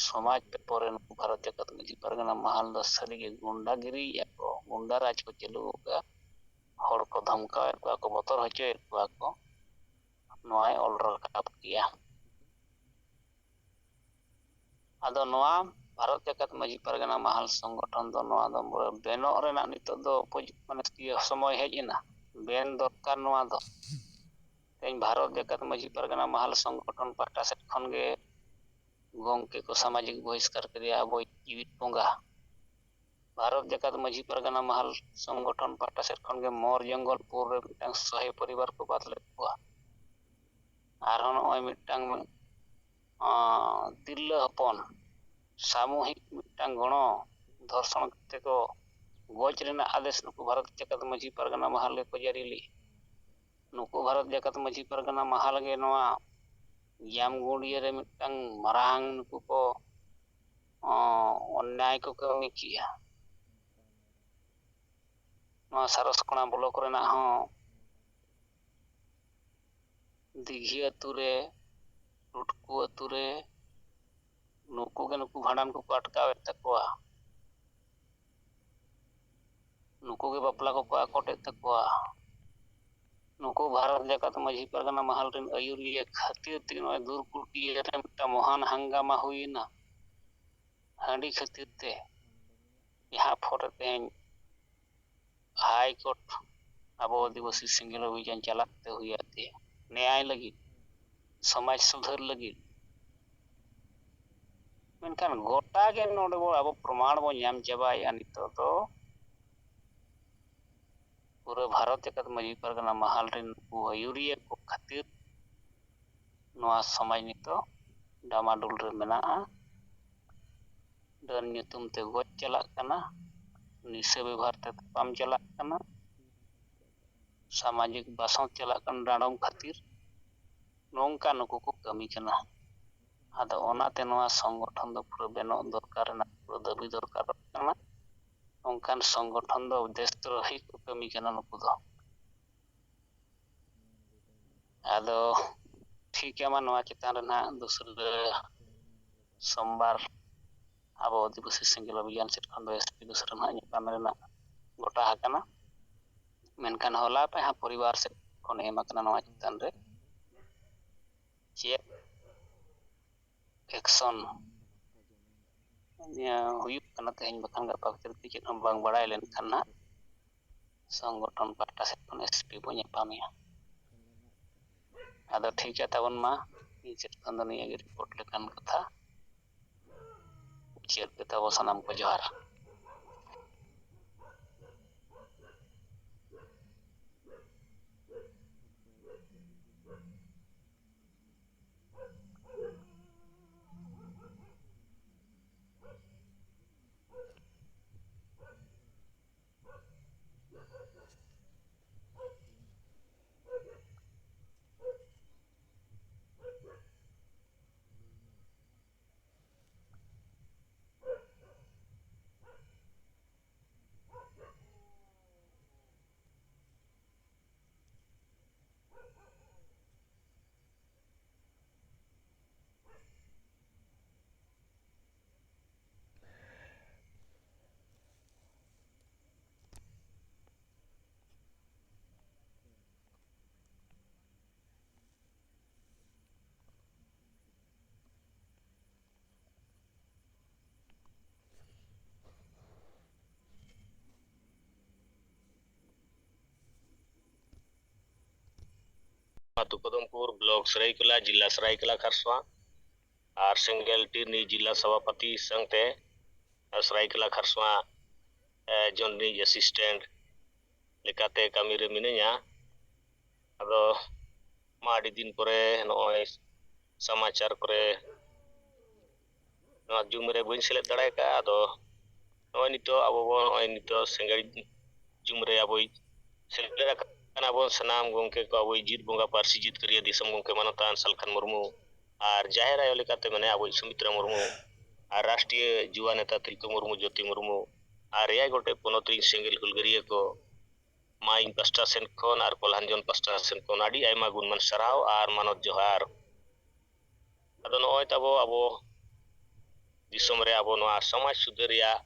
ᱥᱚᱢᱟᱡᱽ ᱯᱮᱯᱟᱨ ᱨᱮ ᱱᱩᱠᱩ ᱵᱷᱟᱨᱚᱛ ᱡᱟᱠᱟᱛ ᱢᱟᱹᱡᱷᱤ ᱯᱟᱨᱜᱟᱱᱟ ᱢᱟᱦᱟᱞ ᱫᱚ ᱥᱟᱹᱨᱤᱜᱮ ᱜᱩᱱᱰᱟᱜᱤᱨᱤᱭᱮᱫᱼᱟ ᱠᱚ, ᱜᱩᱱᱰᱟ ᱨᱟᱡᱽ ᱠᱚ ᱪᱟᱹᱞᱩ ᱟᱠᱟᱫᱼᱟ, ᱦᱚᱲ ᱠᱚ ᱫᱷᱚᱢᱠᱟᱣᱮᱫ ᱠᱚᱣᱟ ᱠᱚ, ᱵᱚᱛᱚᱨ ᱦᱚᱪᱚᱭᱮᱫ ᱠᱚᱣᱟ ᱠᱚ᱾ ᱱᱚᱣᱟᱭ ᱚᱞ ᱨᱟᱠᱟᱵ ᱠᱮᱜᱼᱟ᱾ ᱟᱫᱚ ᱱᱚᱣᱟ ᱵᱷᱟᱨᱚᱛ ᱡᱟᱠᱟᱛ ᱢᱟᱹᱡᱷᱤ ᱯᱟᱨᱜᱟᱱᱟ ᱢᱟᱦᱟᱞ ᱥᱚᱝᱜᱚᱴᱷᱚᱱ ᱫᱚ ᱱᱚᱣᱟ ᱫᱚ ᱵᱮᱱᱚᱜ ᱨᱮᱱᱟᱜ ᱱᱤᱛᱚᱜ ᱫᱚ ᱩᱯᱚᱡᱩᱠᱛ, ᱢᱟᱱᱮ, ᱤᱭᱟᱹ, ᱥᱚᱢᱚᱭ ᱦᱮᱡ ᱮᱱᱟ, ᱵᱮᱱ ᱫᱚᱨᱠᱟᱨ ᱱᱚᱣᱟ ᱫᱚ᱾ ᱛᱮᱦᱮᱧ ᱵᱷᱟᱨᱚᱛ ᱡᱟᱠᱟᱛ ᱢᱟᱹᱡᱷᱤ ᱯᱟᱨᱜᱟᱱᱟ ᱢᱟᱦᱟᱞ ᱥᱚᱝᱜᱚᱴᱷᱚᱱ ᱯᱟᱦᱴᱟ ᱥᱮᱫ ᱠᱷᱚᱱ ᱜᱮ ᱜᱚᱢᱠᱮ ᱠᱚ ᱥᱟᱢᱟᱡᱤᱠ ᱵᱚᱦᱤᱥᱠᱟᱨ ᱠᱮᱫᱮᱭᱟ, ᱟᱵᱚᱭᱤᱡ ᱡᱤᱣᱤᱫ ᱵᱚᱸᱜᱟ᱾ ᱵᱷᱟᱨᱚᱛ ᱡᱟᱠᱟᱛ ᱢᱟᱹᱡᱷᱤ ᱯᱟᱨᱜᱟᱱᱟ ᱢᱟᱦᱟᱞ ᱥᱚᱝᱜᱚᱴᱷᱚᱱ ᱯᱟᱦᱴᱟ ᱥᱮᱫ ᱠᱷᱚᱱ ᱜᱮ ᱢᱚᱨ ᱡᱚᱝᱜᱚᱞᱯᱩᱨ ᱨᱮ ᱢᱤᱫᱴᱟᱝ ᱥᱚᱦᱮ ᱯᱚᱨᱤᱵᱟᱨ ᱠᱚ ᱵᱟᱫ ᱞᱮᱫ ᱠᱚᱣᱟ᱾ ᱟᱨᱦᱚᱸ ᱱᱚᱜᱼᱚᱭ ᱢᱤᱫᱴᱟᱝ, ᱟᱸ, ᱛᱤᱨᱞᱟᱹ ᱦᱚᱯᱚᱱ ᱥᱟᱢᱩᱦᱤᱠ ᱢᱤᱫᱴᱟᱝ ᱜᱚᱬᱚ ᱫᱷᱚᱨᱥᱚᱱ ᱠᱟᱛᱮ ᱠᱚ ᱜᱚᱡ ᱨᱮᱱᱟᱜ ᱟᱫᱮᱥ ᱱᱩᱠᱩ ᱵᱷᱟᱨᱚᱛ ᱡᱟᱠᱟᱛ ᱢᱟᱹᱡᱷᱤ ᱯᱟᱨᱜᱟᱱᱟ ᱢᱟᱦᱟᱞ ᱜᱮᱠᱚ ᱡᱟᱹᱨᱤ ᱞᱮᱫ᱾ ᱱᱩᱠᱩ ᱵᱷᱟᱨᱚᱛ ᱡᱟᱠᱟᱛ ᱢᱟᱹᱡᱷᱤ ᱯᱟᱨᱜᱟᱱᱟ ᱢᱟᱦᱟᱞ ᱜᱮ ᱱᱚᱣᱟ ᱡᱟᱢᱜᱩᱸᱰᱤᱭᱟᱹ ᱨᱮ ᱢᱤᱫᱴᱟᱝ ᱢᱟᱨᱟᱝ ᱱᱩᱠᱩ ᱠᱚ, ᱚᱸ, ᱚᱱᱱᱭᱟᱭ ᱠᱚ ᱠᱟᱹᱢᱤ ᱠᱮᱜᱼᱟ᱾ ᱱᱚᱣᱟ ᱥᱟᱨᱚᱥᱠᱚᱬᱟ ᱵᱞᱚᱠ ᱨᱮᱱᱟᱜ ᱦᱚᱸ ᱫᱤᱜᱷᱤ ᱟᱹᱛᱩ ᱨᱮ, ᱞᱩᱴᱠᱩ ᱟᱹᱛᱩ ᱨᱮ ᱱᱩᱠᱩ ᱜᱮ ᱱᱩᱠᱩ ᱵᱷᱟᱸᱰᱟᱱ ᱠᱚᱠᱚ ᱟᱴᱠᱟᱣᱮᱫ ᱛᱟᱠᱚᱣᱟ᱾ ᱱᱩᱠᱩ ᱜᱮ ᱵᱟᱯᱞᱟ ᱠᱚᱠᱚ ᱟᱠᱚᱴᱮᱫ ᱛᱟᱠᱚᱣᱟ᱾ ᱱᱩᱠᱩ ᱵᱷᱟᱨᱚᱛ ᱡᱟᱠᱟᱛ ᱢᱟᱹᱡᱷᱤ ᱯᱟᱨᱜᱟᱱᱟ ᱢᱟᱦᱟᱞ ᱨᱮᱱ ᱟᱹᱭᱩᱨᱤᱭᱟᱹ ᱠᱷᱟᱹᱛᱤᱨ ᱛᱮᱜᱮ ᱱᱚᱜᱼᱚᱭ ᱫᱩᱨᱠᱩᱴᱤᱭᱟᱹ ᱨᱮ ᱢᱤᱫᱴᱟᱝ ᱢᱚᱦᱟᱱ ᱦᱟᱝᱜᱟᱢᱟ ᱦᱩᱭᱮᱱᱟ᱾ ᱦᱟᱺᱰᱤ ᱠᱷᱟᱹᱛᱤᱨ ᱛᱮ, ᱡᱟᱦᱟᱸ ᱯᱚᱨᱮ ᱛᱮᱦᱮᱧ ᱦᱟᱭ ᱠᱳᱨᱴ ᱟᱵᱚ ᱟᱹᱫᱤᱵᱟᱹᱥᱤ ᱥᱮᱸᱜᱮᱞ ᱚᱵᱷᱤᱡᱟᱱ ᱪᱟᱞᱟᱜ ᱛᱮ ᱦᱩᱭ ᱟᱫᱮ ᱱᱮᱭᱟᱭ ᱞᱟᱹᱜᱤᱫ, ᱥᱚᱢᱟᱡᱽ ᱥᱩᱫᱷᱟᱹᱨ ᱞᱟᱹᱜᱤᱫ᱾ ᱢᱮᱱᱠᱷᱟᱱ ᱜᱚᱴᱟ ᱜᱮ ᱱᱚᱰᱮ ᱵᱚ, ᱟᱵᱚ ᱯᱨᱚᱢᱟᱬ ᱵᱚ ᱧᱟᱢ ᱪᱟᱵᱟᱭᱮᱫᱼᱟ ᱱᱤᱛᱚᱜ ᱫᱚ᱾ ᱯᱩᱨᱟᱹ ᱵᱷᱟᱨᱚᱛ ᱡᱟᱠᱟᱛ ᱢᱟᱹᱡᱷᱤ ᱯᱟᱨᱜᱟᱱᱟ ᱢᱟᱦᱟᱞ ᱨᱮᱱ ᱱᱩᱠᱩ ᱟᱹᱭᱩᱨᱤᱭᱟᱹ ᱠᱚ ᱠᱷᱟᱹᱛᱤᱨ ᱱᱚᱣᱟ ᱥᱚᱢᱟᱡᱽ ᱱᱤᱛᱚᱜ ᱰᱟᱢᱟᱰᱩᱞ ᱨᱮ ᱢᱮᱱᱟᱜᱼᱟ᱾ ᱰᱟᱹᱱ ᱧᱩᱛᱩᱢ ᱛᱮ ᱜᱚᱡ ᱪᱟᱞᱟᱜ ᱠᱟᱱᱟ, ᱱᱤᱥᱟᱹ ᱵᱮᱵᱷᱟᱨ ᱛᱮ ᱛᱟᱯᱟᱢ ᱪᱟᱞᱟᱜ ᱠᱟᱱᱟ, ᱥᱟᱢᱟᱡᱤᱠ ᱵᱟᱥᱚᱱ ᱪᱟᱞᱟᱜ ᱠᱟᱱᱟ ᱰᱟᱸᱰᱚᱢ ᱠᱷᱟᱹᱛᱤᱨ᱾ ᱱᱚᱝᱠᱟ ᱱᱩᱠᱩ ᱠᱚ ᱠᱟᱹᱢᱤ ᱠᱟᱱᱟ᱾ ᱟᱫᱚ ᱚᱱᱟᱛᱮ ᱱᱚᱣᱟ ᱥᱚᱝᱜᱚᱴᱷᱚᱱ ᱫᱚ ᱯᱩᱨᱟᱹ ᱵᱮᱱᱟᱣ ᱫᱚᱨᱠᱟᱨ ᱨᱮᱱᱟᱜ ᱯᱩᱨᱟᱹ ᱫᱟᱹᱵᱤ ᱫᱚᱨᱠᱟᱨᱚᱜ ᱠᱟᱱᱟ᱾ ᱚᱱᱠᱟᱱ ᱥᱚᱝᱜᱚᱴᱷᱚᱱ ᱫᱚ ᱫᱮᱥ ᱫᱨᱳᱦᱤ ᱠᱚ ᱠᱟᱹᱢᱤ ᱠᱟᱱᱟ ᱱᱩᱠᱩ ᱫᱚ᱾ ᱟᱫᱚ ᱴᱷᱤᱠ ᱜᱮᱭᱟ, ᱢᱟ ᱱᱚᱣᱟ ᱪᱮᱛᱟᱱ ᱨᱮ ᱱᱟᱦᱟᱜ ᱫᱩᱥᱨᱟᱹ ᱥᱳᱢᱵᱟᱨ ᱟᱵᱚ ᱟᱹᱫᱤᱵᱟᱹᱥᱤ ᱥᱮᱸᱜᱮᱞ ᱚᱵᱷᱤᱡᱟᱱ ᱥᱮᱫ ᱠᱷᱚᱱ ᱫᱚ ᱮᱥᱯᱤ ᱫᱩᱥᱨᱟᱹ ᱱᱟᱦᱟᱜ ᱧᱟᱯᱟᱢ ᱨᱮᱱᱟᱜ ᱜᱚᱴᱟ ᱟᱠᱟᱱᱟ᱾ ᱢᱮᱱᱠᱷᱟᱱ ᱦᱚᱞᱟ ᱯᱮ ᱦᱟᱸᱜ ᱯᱚᱨᱤᱵᱟᱨ ᱥᱮᱫ ᱠᱷᱚᱱ ᱮᱢ ᱟᱠᱟᱱᱟ ᱱᱚᱣᱟ ᱪᱮᱛᱟᱱ ᱨᱮ ᱪᱮᱫ ᱮᱠᱥᱚᱱ ᱦᱩᱭᱩᱜ ᱠᱟᱱᱟ ᱛᱮᱦᱮᱧ ᱵᱟᱠᱷᱟᱱ ᱜᱟᱯᱟ ᱵᱷᱤᱛᱤᱨ ᱛᱮ ᱪᱮᱫ ᱦᱚᱸ ᱵᱟᱝ ᱵᱟᱲᱟᱭ ᱞᱮᱱᱠᱷᱟᱱ ᱱᱟᱦᱟᱜ ᱥᱚᱝᱜᱚᱴᱷᱚᱱ ᱯᱟᱦᱴᱟ ᱥᱮᱫ ᱠᱷᱚᱱ ᱮᱥᱯᱤ ᱵᱚ ᱧᱟᱯᱟᱢᱮᱭᱟ᱾ ᱟᱫᱚ ᱴᱷᱤᱠ ᱜᱮᱭᱟ ᱛᱟᱵᱚᱱ, ᱢᱟ ᱤᱧ ᱥᱮᱫ ᱠᱷᱚᱱ ᱫᱚ ᱱᱤᱭᱟᱹ ᱜᱮ ᱨᱤᱯᱳᱨᱴ ᱞᱮᱠᱟᱱ ᱠᱟᱛᱷᱟ᱾ ᱢᱩᱪᱟᱹᱫ ᱠᱟᱛᱮ ᱟᱵᱚ ᱥᱟᱱᱟᱢ ᱠᱚ ᱡᱚᱦᱟᱨ᱾ ᱟᱹᱛᱩ ᱠᱚᱫᱚᱢᱯᱩᱨ, ᱵᱞᱚᱠ ᱥᱟᱹᱨᱟᱹᱭᱠᱮᱞᱟ, ᱡᱤᱞᱟ ᱥᱟᱹᱨᱟᱹᱭᱠᱮᱞᱟ ᱠᱷᱟᱨᱥᱚᱣᱟ ᱟᱨ ᱥᱮᱸᱜᱮᱞ ᱴᱤᱨᱱᱤ ᱡᱤᱞᱟ ᱥᱚᱵᱷᱟᱯᱚᱛᱤ ᱥᱟᱶᱛᱮ ᱥᱟᱹᱨᱟᱹᱭᱠᱮᱞᱟ ᱠᱷᱟᱨᱥᱚᱣᱟ, ᱮ, ᱡᱚᱱᱨᱤᱡ ᱮᱥᱤᱥᱴᱮᱱᱴ ᱞᱮᱠᱟᱛᱮ ᱠᱟᱹᱢᱤ ᱨᱮ ᱢᱤᱱᱟᱹᱧᱟ᱾ ᱟᱫᱚ ᱢᱟ ᱟᱹᱰᱤ ᱫᱤᱱ ᱯᱚᱨᱮ ᱱᱚᱜᱼᱚᱭ ᱥᱚᱢᱟᱪᱟᱨ ᱠᱚᱨᱮ ᱱᱚᱣᱟ ᱡᱩᱢ ᱨᱮ ᱵᱟᱹᱧ ᱥᱮᱞᱮᱫ ᱫᱟᱲᱮ ᱟᱠᱟᱫᱼᱟ᱾ ᱟᱫᱚ ᱱᱚᱜᱼᱚᱭ ᱱᱤᱛᱚᱜ ᱟᱵᱚ ᱵᱚᱱ, ᱱᱚᱜᱼᱚᱭ ᱱᱤᱛᱚᱜ ᱥᱮᱸᱜᱮᱞ ᱡᱩᱢ ᱨᱮ ᱟᱵᱚᱭ ᱥᱮᱞᱮᱫ ᱟᱠᱟᱱᱟ ᱵᱚᱱ ᱥᱟᱱᱟᱢ ᱜᱚᱢᱠᱮ ᱠᱚ, ᱟᱵᱚᱭᱤᱡ ᱡᱤᱛ ᱵᱚᱸᱜᱟ ᱯᱟᱹᱨᱥᱤ ᱡᱤᱛᱠᱟᱹᱨᱤᱭᱟᱹ ᱫᱤᱥᱚᱢ ᱜᱚᱢᱠᱮ ᱢᱟᱱᱚᱛᱟᱱ ᱥᱟᱞᱠᱷᱟᱱ ᱢᱩᱨᱢᱩ, ᱟᱨ ᱡᱟᱦᱮᱨ ᱟᱭᱳ ᱞᱮᱠᱟᱛᱮ ᱢᱮᱱᱟᱭᱟ ᱟᱵᱚᱭᱤᱡ ᱥᱩᱢᱤᱛᱨᱟ ᱢᱩᱨᱢᱩ, ᱟᱨ ᱨᱟᱥᱴᱨᱤᱭᱚ ᱡᱩᱣᱟ ᱱᱮᱛᱟ ᱛᱤᱞᱠᱟᱹ ᱢᱩᱨᱢᱩ, ᱡᱳᱛᱤ ᱢᱩᱨᱢᱩ, ᱟᱨ ᱮᱭᱟᱭ ᱜᱚᱴᱮᱡ ᱯᱚᱱᱚᱛ ᱨᱤᱱ ᱥᱮᱸᱜᱮᱞ ᱦᱩᱞᱜᱟᱹᱨᱤᱭᱟᱹ ᱠᱚ, ᱢᱟ ᱤᱧ ᱯᱟᱥᱴᱟ ᱥᱮᱱ ᱠᱷᱚᱱ ᱟᱨ ᱠᱚᱞᱦᱟᱱᱡᱚᱱ ᱯᱟᱥᱴᱟ ᱥᱮᱱ ᱠᱷᱚᱱ ᱟᱹᱰᱤ ᱟᱭᱢᱟ ᱜᱩᱱᱢᱟᱱ ᱥᱟᱨᱦᱟᱣ ᱟᱨ ᱢᱟᱱᱚᱛ ᱡᱚᱦᱟᱨ᱾ ᱟᱫᱚ ᱱᱚᱜᱼᱚᱭ ᱛᱟᱵᱚ ᱟᱵᱚ ᱫᱤᱥᱚᱢ ᱨᱮ ᱟᱵᱚ ᱱᱚᱣᱟ ᱥᱚᱢᱟᱡᱽ ᱥᱩᱫᱷᱟᱹᱨ ᱨᱮᱭᱟᱜ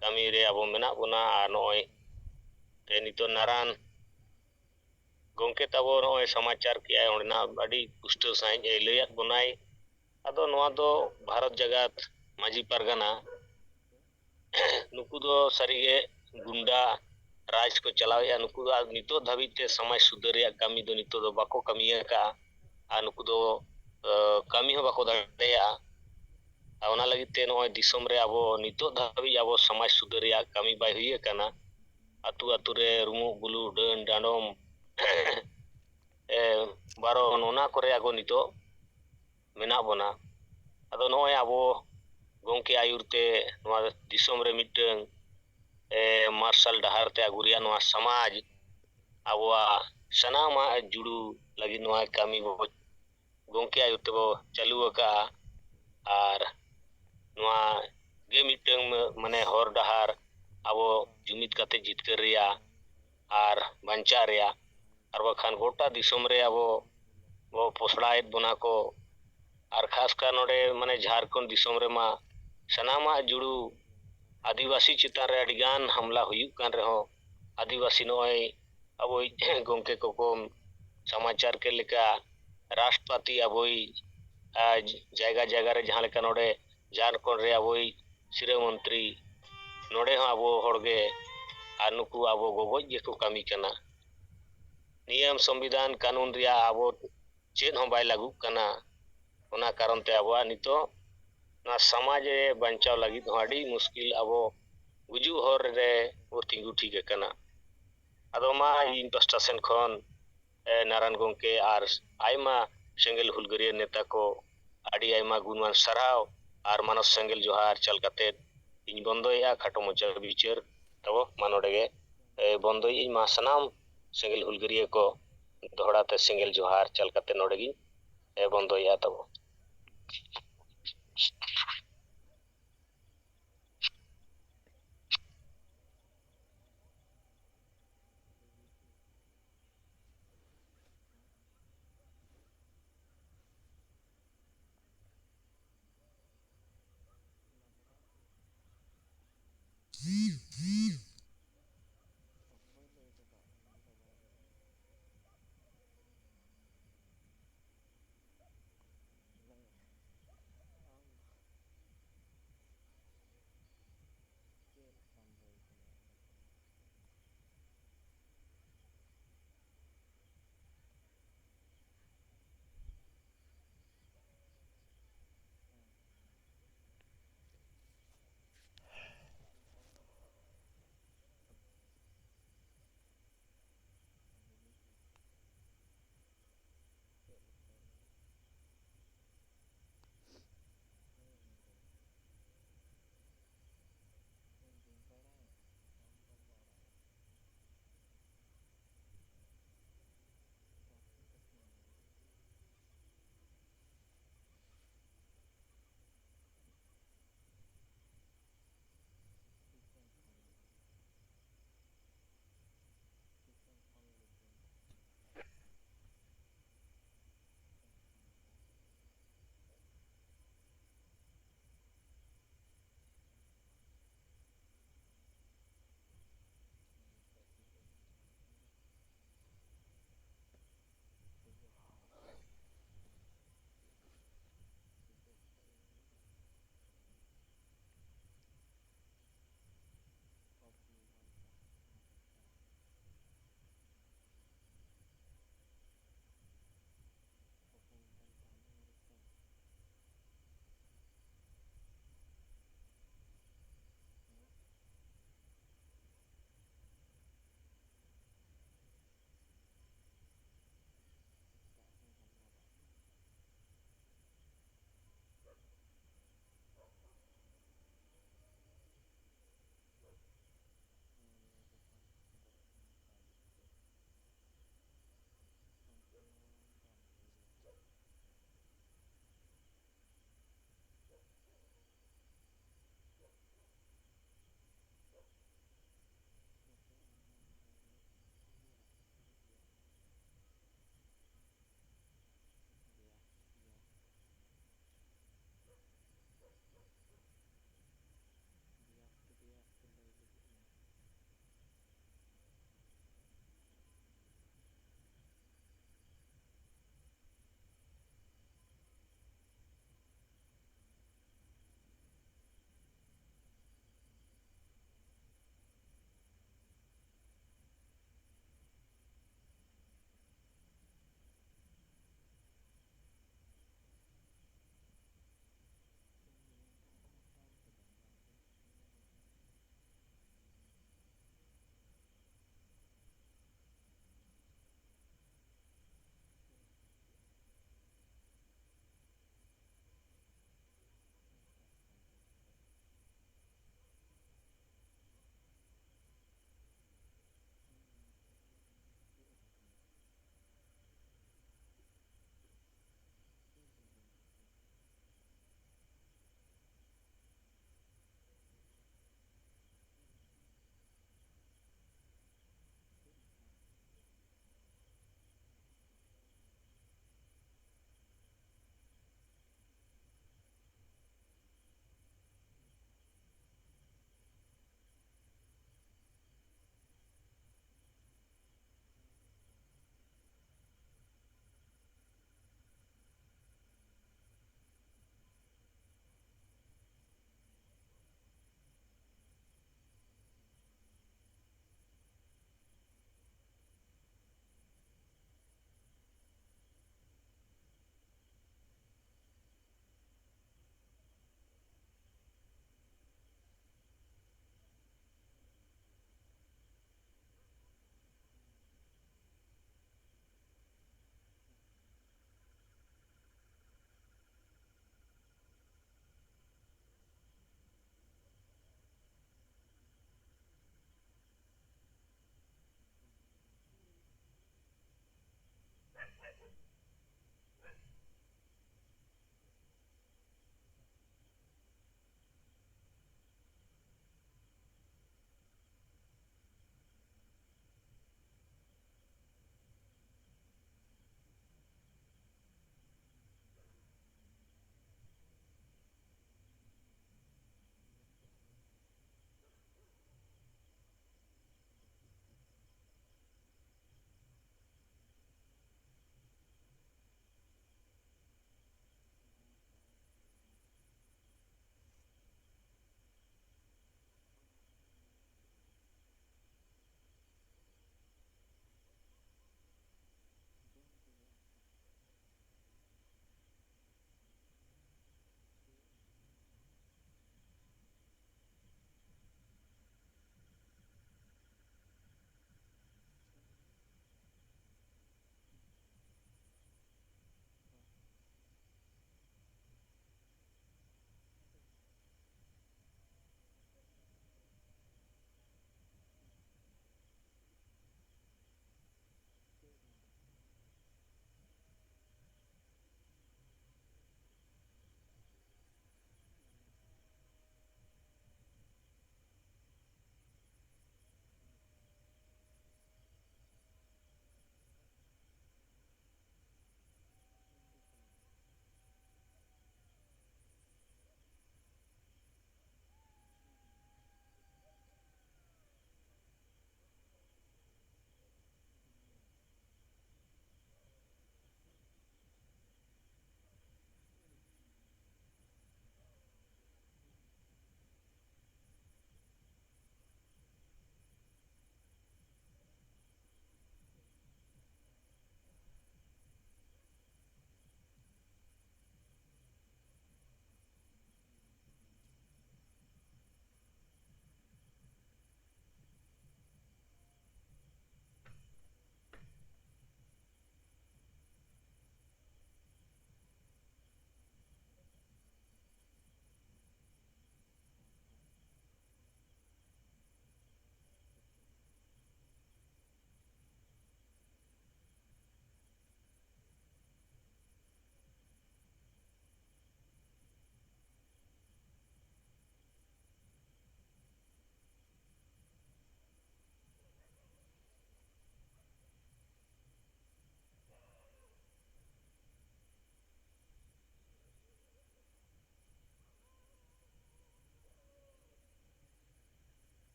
ᱠᱟᱹᱢᱤ ᱨᱮ ᱟᱵᱚ ᱢᱮᱱᱟᱜ ᱵᱚᱱᱟ᱾ ᱟᱨ ᱱᱚᱜᱼᱚᱭ ᱛᱮ ᱱᱤᱛᱚᱜ ᱱᱟᱨᱟᱱ ᱜᱚᱢᱠᱮ ᱛᱟᱵᱚ ᱱᱚᱜᱼᱚᱭ ᱥᱚᱢᱟᱪᱟᱨ ᱠᱮᱜᱼᱟᱭ, ᱚᱸᱰᱮᱱᱟᱜ ᱟᱹᱰᱤ ᱯᱩᱥᱴᱟᱹᱣ ᱥᱟᱺᱦᱤᱡ ᱮ ᱞᱟᱹᱭᱟᱫ ᱵᱚᱱᱟᱭ᱾ ᱟᱫᱚ ᱱᱚᱣᱟ ᱫᱚ ᱵᱷᱟᱨᱚᱛ ᱡᱟᱠᱟᱛ ᱢᱟᱹᱡᱷᱤ ᱯᱟᱨᱜᱟᱱᱟ ᱱᱩᱠᱩ ᱫᱚ ᱥᱟᱹᱨᱤᱜᱮ ᱜᱩᱱᱰᱟ ᱨᱟᱡᱽ ᱠᱚ ᱪᱟᱞᱟᱣᱮᱫᱼᱟ᱾ ᱱᱩᱠᱩ ᱫᱚ ᱟᱨ ᱱᱤᱛᱚᱜ ᱫᱷᱟᱹᱵᱤᱡ ᱛᱮ ᱥᱚᱢᱟᱡᱽ ᱥᱩᱫᱷᱟᱹᱨ ᱨᱮᱭᱟᱜ ᱠᱟᱹᱢᱤ ᱫᱚ ᱱᱤᱛᱚᱜ ᱫᱚ ᱵᱟᱠᱚ ᱠᱟᱹᱢᱤ ᱟᱠᱟᱫᱼᱟ᱾ ᱟᱨ ᱱᱩᱠᱩ ᱫᱚ, ᱟᱹ, ᱠᱟᱹᱢᱤ ᱦᱚᱸ ᱵᱟᱠᱚ ᱫᱟᱲᱮᱭᱟᱜᱼᱟ᱾ ᱟᱨ ᱚᱱᱟ ᱞᱟᱹᱜᱤᱫ ᱛᱮ ᱱᱚᱜᱼᱚᱭ ᱫᱤᱥᱚᱢ ᱨᱮ ᱟᱵᱚ ᱱᱤᱛᱚᱜ ᱫᱷᱟᱹᱵᱤᱡ ᱟᱵᱚ ᱥᱚᱢᱟᱡᱽ ᱥᱩᱫᱷᱟᱹᱨ ᱨᱮᱭᱟᱜ ᱠᱟᱹᱢᱤ ᱵᱟᱭ ᱦᱩᱭ ᱟᱠᱟᱱᱟ᱾ ᱟᱹᱛᱩ ᱟᱹᱛᱩ ᱨᱮ ᱨᱩᱢᱩᱜ ᱵᱩᱞᱩᱜ, ᱰᱟᱹᱱ ᱰᱟᱸᱰᱚᱢ, ᱮ, ᱵᱟᱨᱚᱱ, ᱚᱱᱟ ᱠᱚᱨᱮ ᱟᱵᱚ ᱱᱤᱛᱚᱜ ᱢᱮᱱᱟᱜ ᱵᱚᱱᱟ᱾ ᱟᱫᱚ ᱱᱚᱜᱼᱚᱭ ᱟᱵᱚ ᱜᱚᱢᱠᱮ ᱟᱹᱭᱩᱨ ᱛᱮ ᱱᱚᱣᱟ ᱫᱤᱥᱚᱢ ᱨᱮ ᱢᱤᱫᱴᱟᱹᱝ, ᱮ, ᱢᱟᱨᱥᱟᱞ ᱰᱟᱦᱟᱨ ᱛᱮ ᱟᱹᱜᱩ ᱨᱮᱭᱟᱜ ᱱᱚᱣᱟ ᱥᱚᱢᱟᱡᱽ ᱟᱵᱚᱣᱟᱜ ᱥᱟᱱᱟᱢᱟᱜ ᱡᱩᱲᱩ ᱞᱟᱹᱜᱤᱫ ᱱᱚᱣᱟ ᱠᱟᱹᱢᱤ ᱵᱚ ᱜᱚᱢᱠᱮ ᱟᱹᱭᱩᱨ ᱛᱮᱵᱚ ᱪᱟᱹᱞᱩ ᱟᱠᱟᱫᱼᱟ᱾ ᱟᱨ ᱱᱚᱣᱟ ᱜᱮ ᱢᱤᱫᱴᱟᱹᱝ ᱢᱟᱱᱮ ᱦᱚᱨ ᱰᱟᱦᱟᱨ ᱟᱵᱚ ᱡᱩᱢᱤᱫ ᱠᱟᱛᱮ ᱡᱤᱛᱠᱟᱹᱨ ᱨᱮᱭᱟᱜ ᱟᱨ ᱵᱟᱧᱪᱟᱜ ᱨᱮᱭᱟᱜ, ᱟᱨ ᱵᱟᱠᱷᱟᱱ ᱜᱚᱴᱟ ᱫᱤᱥᱚᱢ ᱨᱮ ᱟᱵᱚ ᱵᱚ ᱯᱚᱥᱲᱟᱭᱮᱫ ᱵᱚᱱᱟ ᱠᱚ᱾ ᱟᱨ ᱠᱷᱟᱥ ᱠᱟᱨ ᱱᱚᱰᱮ ᱢᱟᱱᱮ ᱡᱷᱟᱲᱠᱷᱚᱸᱰ ᱫᱤᱥᱚᱢ ᱨᱮᱢᱟ ᱥᱟᱱᱟᱢᱟᱜ ᱡᱩᱲᱩ ᱟᱹᱫᱤᱵᱟᱹᱥᱤ ᱪᱮᱛᱟᱱ ᱨᱮ ᱟᱹᱰᱤᱜᱟᱱ ᱦᱟᱢᱞᱟ ᱦᱩᱭᱩᱜ ᱠᱟᱱ ᱨᱮᱦᱚᱸ, ᱟᱹᱫᱤᱵᱟᱹᱥᱤ ᱱᱚᱜᱼᱚᱭ ᱟᱵᱚᱭᱤᱡ ᱜᱚᱢᱠᱮ ᱠᱚᱠᱚ ᱥᱚᱢᱟᱪᱟᱨ ᱠᱮᱫ ᱞᱮᱠᱟ, ᱨᱟᱥᱴᱨᱚᱯᱟᱛᱤ ᱟᱵᱚᱭᱤᱡ, ᱟᱨ ᱡᱟᱭᱜᱟ ᱡᱟᱭᱜᱟ ᱨᱮ ᱡᱟᱦᱟᱸ ᱞᱮᱠᱟ ᱱᱚᱰᱮ ᱡᱷᱟᱲᱠᱷᱚᱸᱰ ᱨᱮ ᱟᱵᱚᱭᱤᱡ ᱥᱤᱨᱟᱹ ᱢᱚᱱᱛᱨᱤ, ᱱᱚᱰᱮ ᱦᱚᱸ ᱟᱵᱚ ᱦᱚᱲᱜᱮ ᱟᱨ ᱱᱩᱠᱩ ᱟᱵᱚ ᱜᱚᱜᱚᱡ ᱜᱮᱠᱚ ᱠᱟᱹᱢᱤ ᱠᱟᱱᱟ᱾ ᱱᱤᱭᱚᱢ ᱥᱚᱝᱵᱤᱫᱷᱟᱱ ᱠᱟᱹᱱᱩᱱ ᱨᱮᱭᱟᱜ ᱟᱵᱚ ᱪᱮᱫ ᱦᱚᱸ ᱵᱟᱭ ᱞᱟᱹᱜᱩᱜ ᱠᱟᱱᱟ᱾ ᱚᱱᱟ ᱠᱟᱨᱚᱱ ᱛᱮ ᱟᱵᱚᱣᱟᱜ ᱱᱤᱛᱚᱜ ᱱᱚᱣᱟ ᱥᱚᱢᱟᱡᱽ ᱨᱮ ᱵᱟᱧᱪᱟᱣ ᱞᱟᱹᱜᱤᱫ ᱦᱚᱸ ᱟᱹᱰᱤ ᱢᱩᱥᱠᱤᱞ, ᱟᱵᱚ ᱜᱩᱡᱩᱜ ᱦᱚᱨ ᱨᱮ ᱵᱚ ᱛᱤᱸᱜᱩ ᱴᱷᱤᱠ ᱟᱠᱟᱱᱟ᱾ ᱟᱫᱚ ᱢᱟ ᱤᱧ ᱯᱟᱥᱴᱟ ᱥᱮᱱ ᱠᱷᱚᱱ, ᱮ, ᱱᱟᱨᱟᱭᱚᱱ ᱜᱚᱢᱠᱮ ᱟᱨ ᱟᱭᱢᱟ ᱥᱮᱸᱜᱮᱞ ᱦᱩᱞᱜᱟᱹᱨᱤᱭᱟᱹ ᱱᱮᱛᱟ ᱠᱚ ᱟᱹᱰᱤ ᱟᱭᱢᱟ ᱜᱩᱱᱢᱟᱱ ᱥᱟᱨᱦᱟᱣ ᱟᱨ ᱢᱟᱱᱚᱥ ᱥᱮᱸᱜᱮᱞ ᱡᱚᱦᱟᱨ ᱪᱟᱞ ᱠᱟᱛᱮ ᱤᱧ ᱵᱚᱱᱫᱚᱭᱮᱫᱼᱟ ᱠᱷᱟᱴᱚ ᱢᱚᱪᱟ ᱵᱤᱪᱟᱹᱨ ᱛᱟᱵᱚ᱾ ᱢᱟ ᱱᱚᱰᱮ ᱜᱮ, ᱮ, ᱵᱚᱱᱫᱚᱭᱮᱫ ᱟᱹᱧ᱾ ᱢᱟ ᱥᱟᱱᱟᱢ ᱥᱮᱸᱜᱮᱞ ᱦᱩᱞᱜᱟᱹᱨᱤᱭᱟᱹ ᱠᱚ ᱫᱚᱦᱲᱟ ᱛᱮ ᱥᱮᱸᱜᱮᱞ ᱡᱚᱦᱟᱨ ᱪᱟᱞ ᱠᱟᱛᱮ ᱱᱚᱰᱮ ᱜᱤᱧ, ᱮ, ᱵᱚᱱᱫᱚᱭᱮᱫᱼᱟ ᱛᱟᱵᱚ᱾